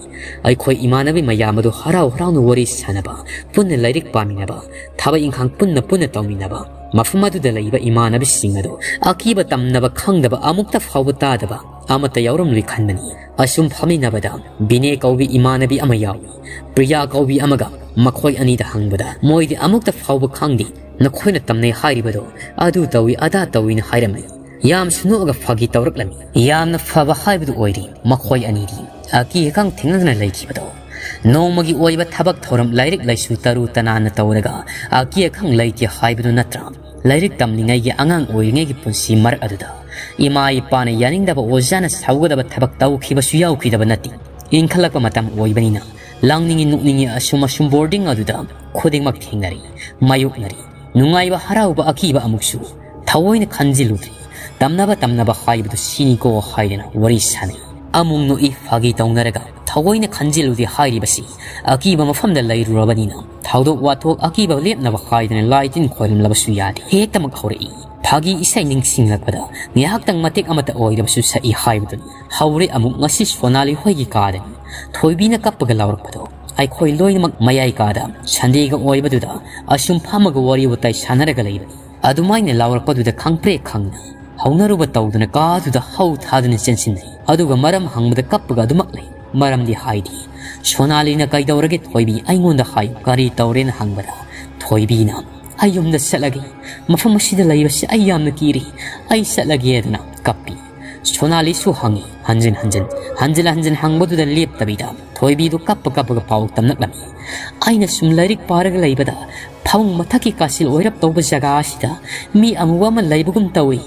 ꯑꯩꯈꯣꯏ ꯏꯃꯥꯟꯅꯕꯤ ꯃꯌꯥꯝ ꯑꯗꯨ ꯍꯔꯥꯎ ꯍꯔꯥꯎꯅ ꯋꯥꯔꯤ ꯁꯥꯟꯅꯕ, ꯄꯨꯟꯅ ꯂꯥꯏꯔꯤꯛ ꯄꯥꯃꯤꯟꯅꯕ, ꯊꯕꯛ ꯏꯪꯈꯥꯡ ꯄꯨꯟꯅ ꯄꯨꯟꯅ ꯇꯧꯃꯤꯟꯅꯕ, ꯃꯐꯝ ꯑꯗꯨꯗ ꯂꯩꯕ ꯏꯃꯥꯟꯅꯕꯤꯁꯤꯡ ꯑꯗꯨ ꯑꯀꯤꯕ ꯇꯝꯅꯕ ꯈꯪꯗꯕ, ꯑꯃꯨꯛꯇ ꯐꯥꯎꯕ ꯇꯥꯗꯕ ꯑꯃꯠꯇ ꯌꯥꯎꯔꯝꯂꯣꯏ ꯈꯟꯕꯅꯤ꯫ ꯑꯁꯨꯝ ꯐꯝꯃꯤꯟꯅꯕꯗ ꯕꯤꯅꯦ ꯀꯧꯕꯤ ꯏꯃꯥꯟꯅꯕꯤ ꯑꯃ ꯌꯥꯎꯏ꯫ ꯄ꯭ꯔꯤꯌꯥ ꯀꯧꯕꯤ ꯑꯃꯒ ꯃꯈꯣꯏ ꯑꯅꯤꯗ ꯍꯪꯕꯗ ꯃꯣꯏꯗꯤ ꯑꯃꯨꯛꯇ ꯐꯥꯎꯕ ꯈꯪꯗꯦ꯫ ꯅꯈꯣꯏꯅ ꯇꯝꯅꯩ ꯍꯥꯏꯔꯤꯕꯗꯣ ꯑꯗꯨ ꯇꯧꯏ ꯑꯗꯥ ꯇꯧꯏꯅ ꯍꯥꯏꯔꯝꯃꯤ꯫ ꯌꯥꯝꯁꯨ ꯅꯣꯛꯑꯒ ꯐꯥꯒꯤ ꯇꯧꯔꯛꯂꯝꯃꯤ꯫ ꯌꯥꯝꯅ ꯐꯕ ꯍꯥꯏꯕꯗꯨ ꯑꯣꯏꯔꯤ ꯃꯈꯣꯏ ꯑꯅꯤꯗꯤ꯫ ꯑꯀꯤ ꯑꯈꯪ ꯊꯦꯡꯅꯗꯨꯅ ꯂꯩꯈꯤꯕꯗꯣ꯫ ꯅꯣꯡꯃꯒꯤ ꯑꯣꯏꯕ ꯊꯕꯛ ꯊꯧꯔꯝ, ꯂꯥꯏꯔꯤꯛ ꯂꯥꯏꯁꯨ ꯇꯔꯨ ꯇꯅꯥꯟꯅ ꯇꯧꯔꯒ ꯑꯀꯤ ꯑꯈꯪ ꯂꯩꯇꯦ ꯍꯥꯏꯕꯗꯨ ꯅꯠꯇ꯭ꯔꯥ? ꯂꯥꯏꯔꯤꯛ ꯇꯝꯂꯤꯉꯩꯒꯤ, ꯑꯉꯥꯡ ꯑꯣꯏꯔꯤꯉꯩꯒꯤ ꯄꯨꯟꯁꯤ ꯃꯔꯛ ꯑꯗꯨꯗ ꯏꯃꯥ ꯏꯄꯥꯅ ꯌꯥꯅꯤꯡꯗꯕ, ꯑꯣꯖꯥꯅ ꯁꯥꯎꯒꯗꯕ ꯊꯕꯛ ꯇꯧꯈꯤꯕꯁꯨ ꯌꯥꯎꯈꯤꯗꯕ ꯅꯠꯇꯦ꯫ ꯏꯟꯈꯠꯂꯛꯄ ꯃꯇꯝ ꯑꯣꯏꯕꯅꯤꯅ ꯂꯥꯡꯅꯤꯡꯉꯤ ꯅꯣꯛꯅꯤꯡꯉꯤ ꯑꯁꯨꯝ ꯑꯁꯨꯝ ꯕꯣꯔꯗꯤꯡ ꯑꯗꯨꯗ ꯈꯨꯗꯤꯡꯃꯛ ꯊꯦꯡꯅꯔꯤ, ꯃꯥꯌꯣꯛꯅꯔꯤ꯫ ꯅꯨꯡꯉꯥꯏꯕ, ꯍꯔꯥꯎꯕ, ꯑꯀꯤꯕ ꯑꯃꯨꯛꯁꯨ ꯊꯑꯣꯏꯅ ꯈꯟꯖꯤꯜꯂꯨꯗ꯭ꯔꯤ꯫ ꯇꯝꯅꯕ ꯇꯝꯅꯕ ꯍꯥꯏꯕꯗꯨ ꯁꯤꯅꯤꯀꯣ ꯍꯥꯏꯗꯅ ꯋꯥꯔꯤ ꯁꯥꯟꯅꯩ꯫ ꯑꯃꯨꯛ ꯅꯣꯛꯏ, ꯐꯥꯒꯤ ꯇꯧꯅꯔꯒ ꯊꯑꯣꯏꯅ ꯈꯟꯖꯤꯜꯂꯨꯗꯦ ꯍꯥꯏꯔꯤꯕꯁꯤ ꯑꯀꯤꯕ ꯃꯐꯝꯗ ꯂꯩꯔꯨꯔꯕꯅꯤꯅ ꯊꯧꯗꯣꯛ ꯋꯥꯊꯣꯛ ꯑꯀꯤꯕ ꯂꯦꯞꯅꯕ ꯍꯥꯏꯗꯅ ꯂꯥꯏ ꯇꯤꯟ ꯈꯣꯏꯔꯝꯂꯕꯁꯨ ꯌꯥꯗꯦ꯫ ꯍꯦꯛꯇꯃꯛ ꯍꯧꯔꯛꯏ꯫ ꯐꯥꯒꯤ ꯏꯁꯩ ꯅꯤꯡꯁꯤꯡꯂꯛꯄꯗ ꯉꯥꯏꯍꯥꯛꯇꯪ ꯃꯇꯦꯛ ꯑꯃꯇ ꯑꯣꯏꯔꯕꯁꯨ ꯁꯛꯏ ꯍꯥꯏꯕꯗꯨꯅꯤ꯫ ꯍꯧꯔꯦ ꯑꯃꯨꯛ꯫ ꯉꯁꯤ ꯁꯣꯅꯥꯂꯤ ꯍꯣꯏꯒꯤ ꯀꯥꯗꯅꯤ꯫ ꯊꯣꯏꯕꯤꯅ ꯀꯞꯄꯒ ꯂꯥꯎꯔꯛꯄꯗꯣ ꯑꯩꯈꯣꯏ ꯂꯣꯏꯅꯃꯛ ꯃꯌꯥꯏ ꯀꯥꯗ, ꯁꯟꯗꯦꯒ ꯑꯣꯏꯕꯗꯨꯗ ꯑꯁꯨꯝ ꯐꯝꯃꯒ ꯋꯥꯔꯤ ꯋꯥꯇꯥꯏ ꯁꯥꯟꯅꯔꯒ ꯂꯩꯕꯅꯤ꯫ ꯑꯗꯨꯃꯥꯏꯅ ꯂꯥꯎꯔꯛꯄꯗꯨꯗ ꯈꯪꯄ꯭ꯔꯦꯛ ꯈꯪꯅ ꯍꯧꯅꯔꯨꯕ ꯇꯧꯗꯨꯅ ꯀꯥꯗꯨꯗ ꯍꯧ ꯊꯥꯗꯨꯅ ꯆꯦꯟꯁꯤꯟꯅꯩ꯫ ꯑꯗꯨꯒ ꯃꯔꯝ ꯍꯪꯕꯗ ꯀꯞꯄꯒ ꯑꯗꯨꯃꯛ ꯂꯩ꯫ ꯃꯔꯝꯗꯤ ꯍꯥꯏꯗꯤ, "ꯁꯣꯅꯥꯂꯤꯅ ꯀꯩꯗꯧꯔꯒꯦ ꯊꯣꯏꯕꯤ? ꯑꯩꯉꯣꯟꯗ ꯍꯥꯏꯌꯨ, ꯀꯔꯤ ꯇꯧꯔꯦꯅ?" ꯍꯪꯕꯗ ꯊꯣꯏꯕꯤꯅ, "ꯑꯩ ꯌꯨꯝꯗ ꯆꯠꯂꯒꯦ, ꯃꯐꯝ ꯑꯁꯤꯗ ꯂꯩꯕꯁꯤ ꯑꯩ ꯌꯥꯝꯅ ꯀꯤꯔꯦ, ꯑꯩ ꯆꯠꯂꯒꯦ" ꯑꯗꯨꯅ ꯀꯞꯄꯤ꯫ ꯁꯣꯅꯥꯂꯤꯁꯨ ꯍꯪꯉꯤ, ꯍꯟꯖꯤꯟ ꯍꯟꯖꯤꯟ, ꯍꯟꯖꯤꯟ ꯍꯟꯖꯤꯟ ꯍꯪꯕꯗꯨꯗ ꯂꯦꯞꯇꯕꯤꯗ ꯊꯣꯏꯕꯤꯗꯨ ꯀꯞꯄ ꯀꯞꯄꯒ ꯄꯥꯎ ꯇꯝꯂꯛꯂꯝꯃꯤ꯫ "ꯑꯩꯅ ꯁꯨꯝ ꯂꯥꯏꯔꯤꯛ ꯄꯥꯔꯒ ꯂꯩꯕꯗ ꯐꯃꯨꯡ ꯃꯊꯛꯀꯤ ꯀꯥꯆꯤꯜ ꯑꯣꯏꯔꯞ ꯇꯧꯕ ꯖꯒꯥ ꯑꯁꯤꯗ ꯃꯤ ꯑꯃꯨꯕ ꯑꯃ ꯂꯩꯕꯒꯨꯝ ꯇꯧꯏ꯫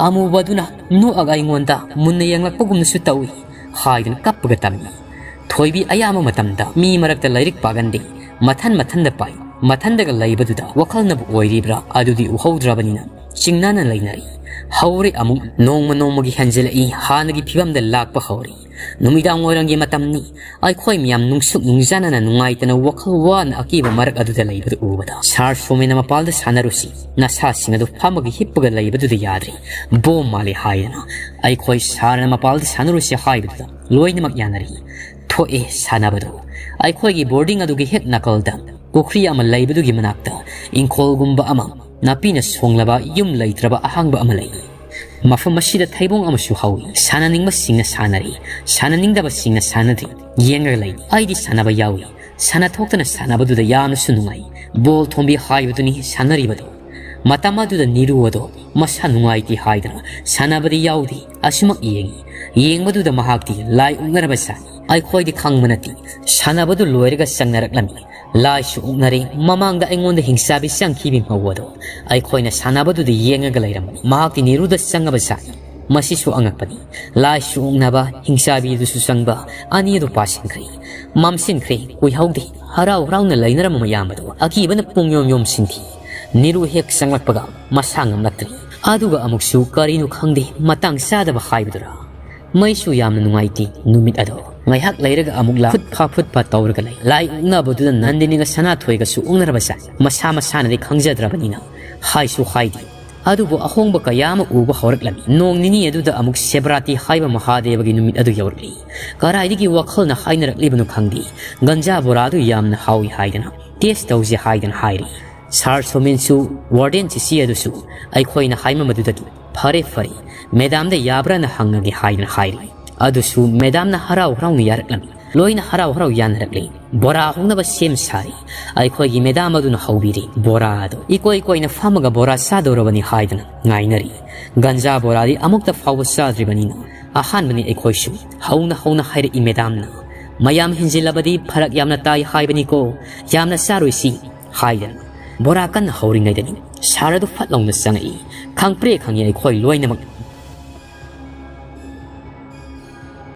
ꯑꯃꯨꯕꯗꯨꯅ ꯅꯣꯛꯑꯒ ꯑꯩꯉꯣꯟꯗ ꯃꯨꯟꯅ ꯌꯦꯡꯂꯛꯄꯒꯨꯝꯅꯁꯨ ꯇꯧꯏ" ꯍꯥꯏꯗꯨꯅ ꯀꯞꯄꯒ ꯇꯝꯃꯤ꯫ ꯊꯣꯏꯕꯤ ꯑꯌꯥꯝꯕ ꯃꯇꯝꯗ ꯃꯤ ꯃꯔꯛꯇ ꯂꯥꯏꯔꯤꯛ ꯄꯥꯒꯟꯗꯦ, ꯃꯊꯟ ꯃꯊꯟꯗ ꯄꯥꯏ꯫ ꯃꯊꯟꯗꯒ ꯂꯩꯕꯗꯨꯗ ꯋꯥꯈꯜꯅꯕꯨ ꯑꯣꯏꯔꯤꯕ꯭ꯔꯥ ꯑꯗꯨꯗꯤ ꯎꯍꯧꯗ꯭ꯔꯕꯅꯤꯅ ꯆꯤꯡꯅꯅ ꯂꯩꯅꯔꯤ꯫ ꯍꯧꯔꯦ ꯑꯃꯨꯛ꯫ ꯅꯣꯡꯃ ꯅꯣꯡꯃꯒꯤ ꯍꯦꯟꯖꯤꯜꯂꯛꯏ, ꯍꯥꯟꯅꯒꯤ ꯐꯤꯕꯝꯗ ꯂꯥꯛꯄ ꯍꯧꯔꯤ꯫ ꯅꯨꯃꯤꯗꯥꯡ ꯋꯥꯏꯔꯝꯒꯤ ꯃꯇꯝꯅꯤ꯫ ꯑꯩꯈꯣꯏ ꯃꯌꯥꯝ ꯅꯨꯡꯁꯨꯛ ꯅꯨꯡꯖꯥꯅꯅ ꯅꯨꯡꯉꯥꯏꯇꯅ ꯋꯥꯈꯜ ꯋꯥꯅ ꯑꯀꯤꯕ ꯃꯔꯛ ꯑꯗꯨꯗ ꯂꯩꯕꯗꯨ ꯎꯕꯗ, "ꯁꯥꯔ ꯁꯣꯃꯦꯅ ꯃꯄꯥꯜꯗ ꯁꯥꯟꯅꯔꯨꯁꯤ, ꯅꯁꯥꯁꯤꯡ ꯑꯗꯨ ꯐꯝꯃꯒ ꯍꯤꯞꯄꯒ ꯂꯩꯕꯗꯨꯗ ꯌꯥꯗ꯭ꯔꯤ, ꯕꯣꯝ ꯃꯥꯜꯂꯤ" ꯍꯥꯏꯗꯅ ꯑꯩꯈꯣꯏ ꯁꯥꯔꯅ ꯃꯄꯥꯜꯗ ꯁꯥꯟꯅꯔꯨꯁꯤ ꯍꯥꯏꯕꯗꯨꯗ ꯂꯣꯏꯅꯃꯛ ꯌꯥꯅꯔꯤ꯫ ꯊꯣꯛꯑꯦ ꯁꯥꯟꯅꯕꯗꯨ꯫ ꯑꯩꯈꯣꯏꯒꯤ ꯕꯣꯔꯗꯤꯡ ꯑꯗꯨꯒꯤ ꯍꯦꯛ ꯅꯥꯀꯜꯗ ꯄꯨꯈ꯭ꯔꯤ ꯑꯃ ꯂꯩꯕꯗꯨꯒꯤ ꯃꯅꯥꯛꯇ ꯏꯪꯈꯣꯜꯒꯨꯝꯕ ꯑꯃ, ꯅꯥꯄꯤꯅ ꯁꯣꯡꯂꯕ ꯌꯨꯝ ꯂꯩꯇ꯭ꯔꯕ ꯑꯍꯥꯡꯕ ꯑꯃ ꯂꯩ꯫ ꯃꯐꯝ ꯑꯁꯤꯗ ꯊꯩꯕꯣꯡ ꯑꯃꯁꯨ ꯍꯧꯏ꯫ ꯁꯥꯟꯅꯅꯤꯡꯕꯁꯤꯡꯅ ꯁꯥꯟꯅꯔꯤ, ꯁꯥꯟꯅꯅꯤꯡꯗꯕꯁꯤꯡꯅ ꯁꯥꯟꯅꯗꯦ꯫ ꯌꯦꯡꯂꯒ ꯂꯩ꯫ ꯑꯩꯗꯤ ꯁꯥꯟꯅꯕ ꯌꯥꯎꯏ꯫ ꯁꯥꯟꯅ ꯊꯣꯛꯇꯅ ꯁꯥꯟꯅꯕꯗꯨꯗ ꯌꯥꯝꯅꯁꯨ ꯅꯨꯡꯉꯥꯏ꯫ ꯕꯣꯜ ꯊꯣꯝꯕꯤ ꯍꯥꯏꯕꯗꯨꯅꯤ ꯁꯥꯟꯅꯔꯤꯕꯗꯣ꯫ ꯃꯇꯝ ꯑꯗꯨꯗ ꯅꯤꯔꯨ ꯑꯗꯣ ꯃꯁꯥ ꯅꯨꯡꯉꯥꯏꯇꯦ ꯍꯥꯏꯗꯅ ꯁꯥꯟꯅꯕꯗꯤ ꯌꯥꯎꯗꯦ꯫ ꯑꯁꯨꯃꯛ ꯌꯦꯡꯏ꯫ ꯌꯦꯡꯕꯗꯨꯗ ꯃꯍꯥꯛꯇꯤ ꯂꯥꯏ ꯑꯣꯛꯅꯔꯕ ꯖꯥꯠꯅꯤ꯫ ꯑꯩꯈꯣꯏꯗꯤ ꯈꯪꯕ ꯅꯠꯇꯦ꯫ ꯁꯥꯟꯅꯕꯗꯨ ꯂꯣꯏꯔꯒ ꯆꯪꯅꯔꯛꯂꯝꯃꯤ꯫ ꯂꯥꯏꯁꯨ ꯑꯣꯛꯅꯔꯦ꯫ ꯃꯃꯥꯡꯗ ꯑꯩꯉꯣꯟꯗ ꯍꯤꯡꯆꯥꯕꯤ ꯆꯪꯈꯤꯕꯤ ꯃꯧ ꯑꯗꯣ ꯑꯩꯈꯣꯏꯅ ꯁꯥꯟꯅꯕꯗꯨꯗ ꯌꯦꯡꯉꯒ ꯂꯩꯔꯝꯕꯅꯤ꯫ ꯃꯍꯥꯛꯇꯤ ꯅꯤꯔꯨꯗ ꯆꯪꯉꯕ ꯖꯥꯠꯅꯤ꯫ ꯃꯁꯤꯁꯨ ꯑꯉꯛꯄꯅꯤ꯫ ꯂꯥꯏꯁꯨ ꯑꯣꯛꯅꯕ, ꯍꯤꯡꯆꯥꯕꯤꯗꯨꯁꯨ ꯆꯪꯕ, ꯑꯅꯤ ꯑꯗꯨ ꯄꯥꯁꯤꯟꯈ꯭ꯔꯦ꯫ ꯃꯝꯁꯤꯟꯈ꯭ꯔꯦ꯫ ꯀꯨꯏꯍꯧꯗꯦ꯫ ꯍꯔꯥꯎ ꯍꯔꯥꯎꯅ ꯂꯩꯅꯔꯝꯕ ꯃꯌꯥꯝ ꯑꯗꯨ ꯑꯀꯤꯕꯅ ꯄꯨꯡ ꯌꯣꯝ ꯌꯣꯝ ꯁꯤꯟꯈꯤ꯫ ꯅꯤꯔꯨ ꯍꯦꯛ ꯆꯪꯂꯛꯄꯒ ꯃꯁꯥ ꯉꯝꯂꯛꯇ꯭ꯔꯦ꯫ ꯑꯗꯨꯒ ꯑꯃꯨꯛꯁꯨ ꯀꯔꯤꯅꯣ ꯈꯪꯗꯦ, ꯃꯇꯥꯡ ꯆꯥꯗꯕ ꯍꯥꯏꯕꯗꯨꯔꯥ? ꯃꯩꯁꯨ ꯌꯥꯝꯅ ꯅꯨꯡꯉꯥꯏꯇꯦ ꯅꯨꯃꯤꯠ ꯑꯗꯣ꯫ ꯉꯥꯏꯍꯥꯛ ꯂꯩꯔꯒ ꯑꯃꯨꯛ ꯂꯥꯛ ꯐꯨꯠ ꯐꯥ ꯐꯨꯠ ꯐꯥ ꯇꯧꯔꯒ ꯂꯩ꯫ ꯂꯥꯏ ꯑꯣꯛꯅꯕꯗꯨꯗ ꯅꯟꯗꯤꯅꯤꯒ ꯁꯅꯥꯊꯣꯏꯒꯁꯨ ꯑꯣꯛꯅꯔꯕ ꯖꯥꯠ꯫ ꯃꯁꯥ ꯃꯁꯥꯅꯗꯤ ꯈꯪꯖꯗ꯭ꯔꯕꯅꯤꯅ ꯍꯥꯏꯁꯨ ꯍꯥꯏꯗꯦ꯫ ꯑꯗꯨꯕꯨ ꯑꯍꯣꯡꯕ ꯀꯌꯥ ꯑꯃ ꯎꯕ ꯍꯧꯔꯛꯂꯝꯃꯤ꯫ ꯅꯣꯡ ꯅꯤꯅꯤ ꯑꯗꯨꯗ ꯑꯃꯨꯛ ꯁꯦꯕ꯭ꯔꯥꯇꯤ ꯍꯥꯏꯕ ꯃꯍꯥꯗꯦꯕꯒꯤ ꯅꯨꯃꯤꯠ ꯑꯗꯨ ꯌꯧꯔꯛꯂꯤ꯫ ꯀꯗꯥꯏꯗꯒꯤ ꯋꯥꯈꯜꯅ ꯍꯥꯏꯅꯔꯛꯂꯤꯕꯅꯣ ꯈꯪꯗꯦ꯫ ꯒꯟꯖꯥ ꯕꯣꯔꯥꯗꯨ ꯌꯥꯝꯅ ꯍꯥꯎꯏ ꯍꯥꯏꯗꯅ, ꯇꯦꯁ ꯇꯧꯁꯦ ꯍꯥꯏꯗꯅ ꯍꯥꯏꯔꯤ꯫ ꯁꯥꯔ ꯁꯣꯃꯦꯟꯁꯨ, ꯋꯥꯔꯗꯦꯟ ꯆꯤꯆꯦ ꯑꯗꯨꯁꯨ ꯑꯩꯈꯣꯏꯅ ꯍꯥꯏꯃꯝꯕꯗꯨꯗꯒꯤ, "ꯐꯔꯦ, ꯐꯔꯦ, ꯃꯦꯗꯥꯝꯗ ꯌꯥꯕ꯭ꯔꯥꯅ ꯍꯪꯉꯒꯦ" ꯍꯥꯏꯗꯅ ꯍꯥꯏꯔꯤ꯫ ꯑꯗꯨꯁꯨ ꯃꯦꯗꯥꯝꯅ ꯍꯔꯥꯎ ꯍꯔꯥꯎꯅ ꯌꯥꯔꯛꯂꯝꯃꯤ꯫ ꯂꯣꯏꯅ ꯍꯔꯥꯎ ꯍꯔꯥꯎ ꯌꯥꯅꯔꯛꯂꯤ꯫ ꯕꯣꯔꯥ ꯍꯧꯅꯕ ꯁꯦꯝ ꯁꯥꯔꯤ꯫ ꯑꯩꯈꯣꯏꯒꯤ ꯃꯦꯗꯥꯝ ꯑꯗꯨꯅ ꯍꯧꯕꯤꯔꯤ ꯕꯣꯔꯥ ꯑꯗꯨ꯫ ꯏꯀꯣꯏ ꯀꯣꯏꯅ ꯐꯝꯃꯒ ꯕꯣꯔꯥ ꯆꯥꯗꯧꯔꯕꯅꯤ ꯍꯥꯏꯗꯅ ꯉꯥꯏꯅꯔꯤ꯫ ꯒꯟꯖꯥ ꯕꯣꯔꯥꯗꯤ ꯑꯃꯨꯛꯇ ꯐꯥꯎꯕ ꯆꯥꯗ꯭ꯔꯤꯕꯅꯤꯅ ꯑꯍꯥꯟꯕꯅꯤ ꯑꯩꯈꯣꯏꯁꯨ꯫ ꯍꯧꯅ ꯍꯧꯅ ꯍꯥꯏꯔꯛꯏ ꯃꯦꯗꯥꯝꯅ, "ꯃꯌꯥꯝ ꯍꯦꯟꯖꯤꯜꯂꯕꯗꯤ ꯐꯔꯛ ꯌꯥꯝꯅ ꯇꯥꯏ ꯍꯥꯏꯕꯅꯤꯀꯣ, ꯌꯥꯝꯅ ꯆꯥꯔꯣꯏꯁꯤ" ꯍꯥꯏꯗꯅ꯫ ꯕꯣꯔꯥ ꯀꯟꯅ ꯍꯧꯔꯤꯉꯩꯗꯅꯤ ꯁꯥꯔ ꯑꯗꯨ ꯐꯠ ꯂꯥꯎꯅ ꯆꯪꯉꯛꯏ꯫ ꯈꯪꯄ꯭ꯔꯦ ꯈꯪꯉꯤ ꯑꯩꯈꯣꯏ ꯂꯣꯏꯅꯃꯛ꯫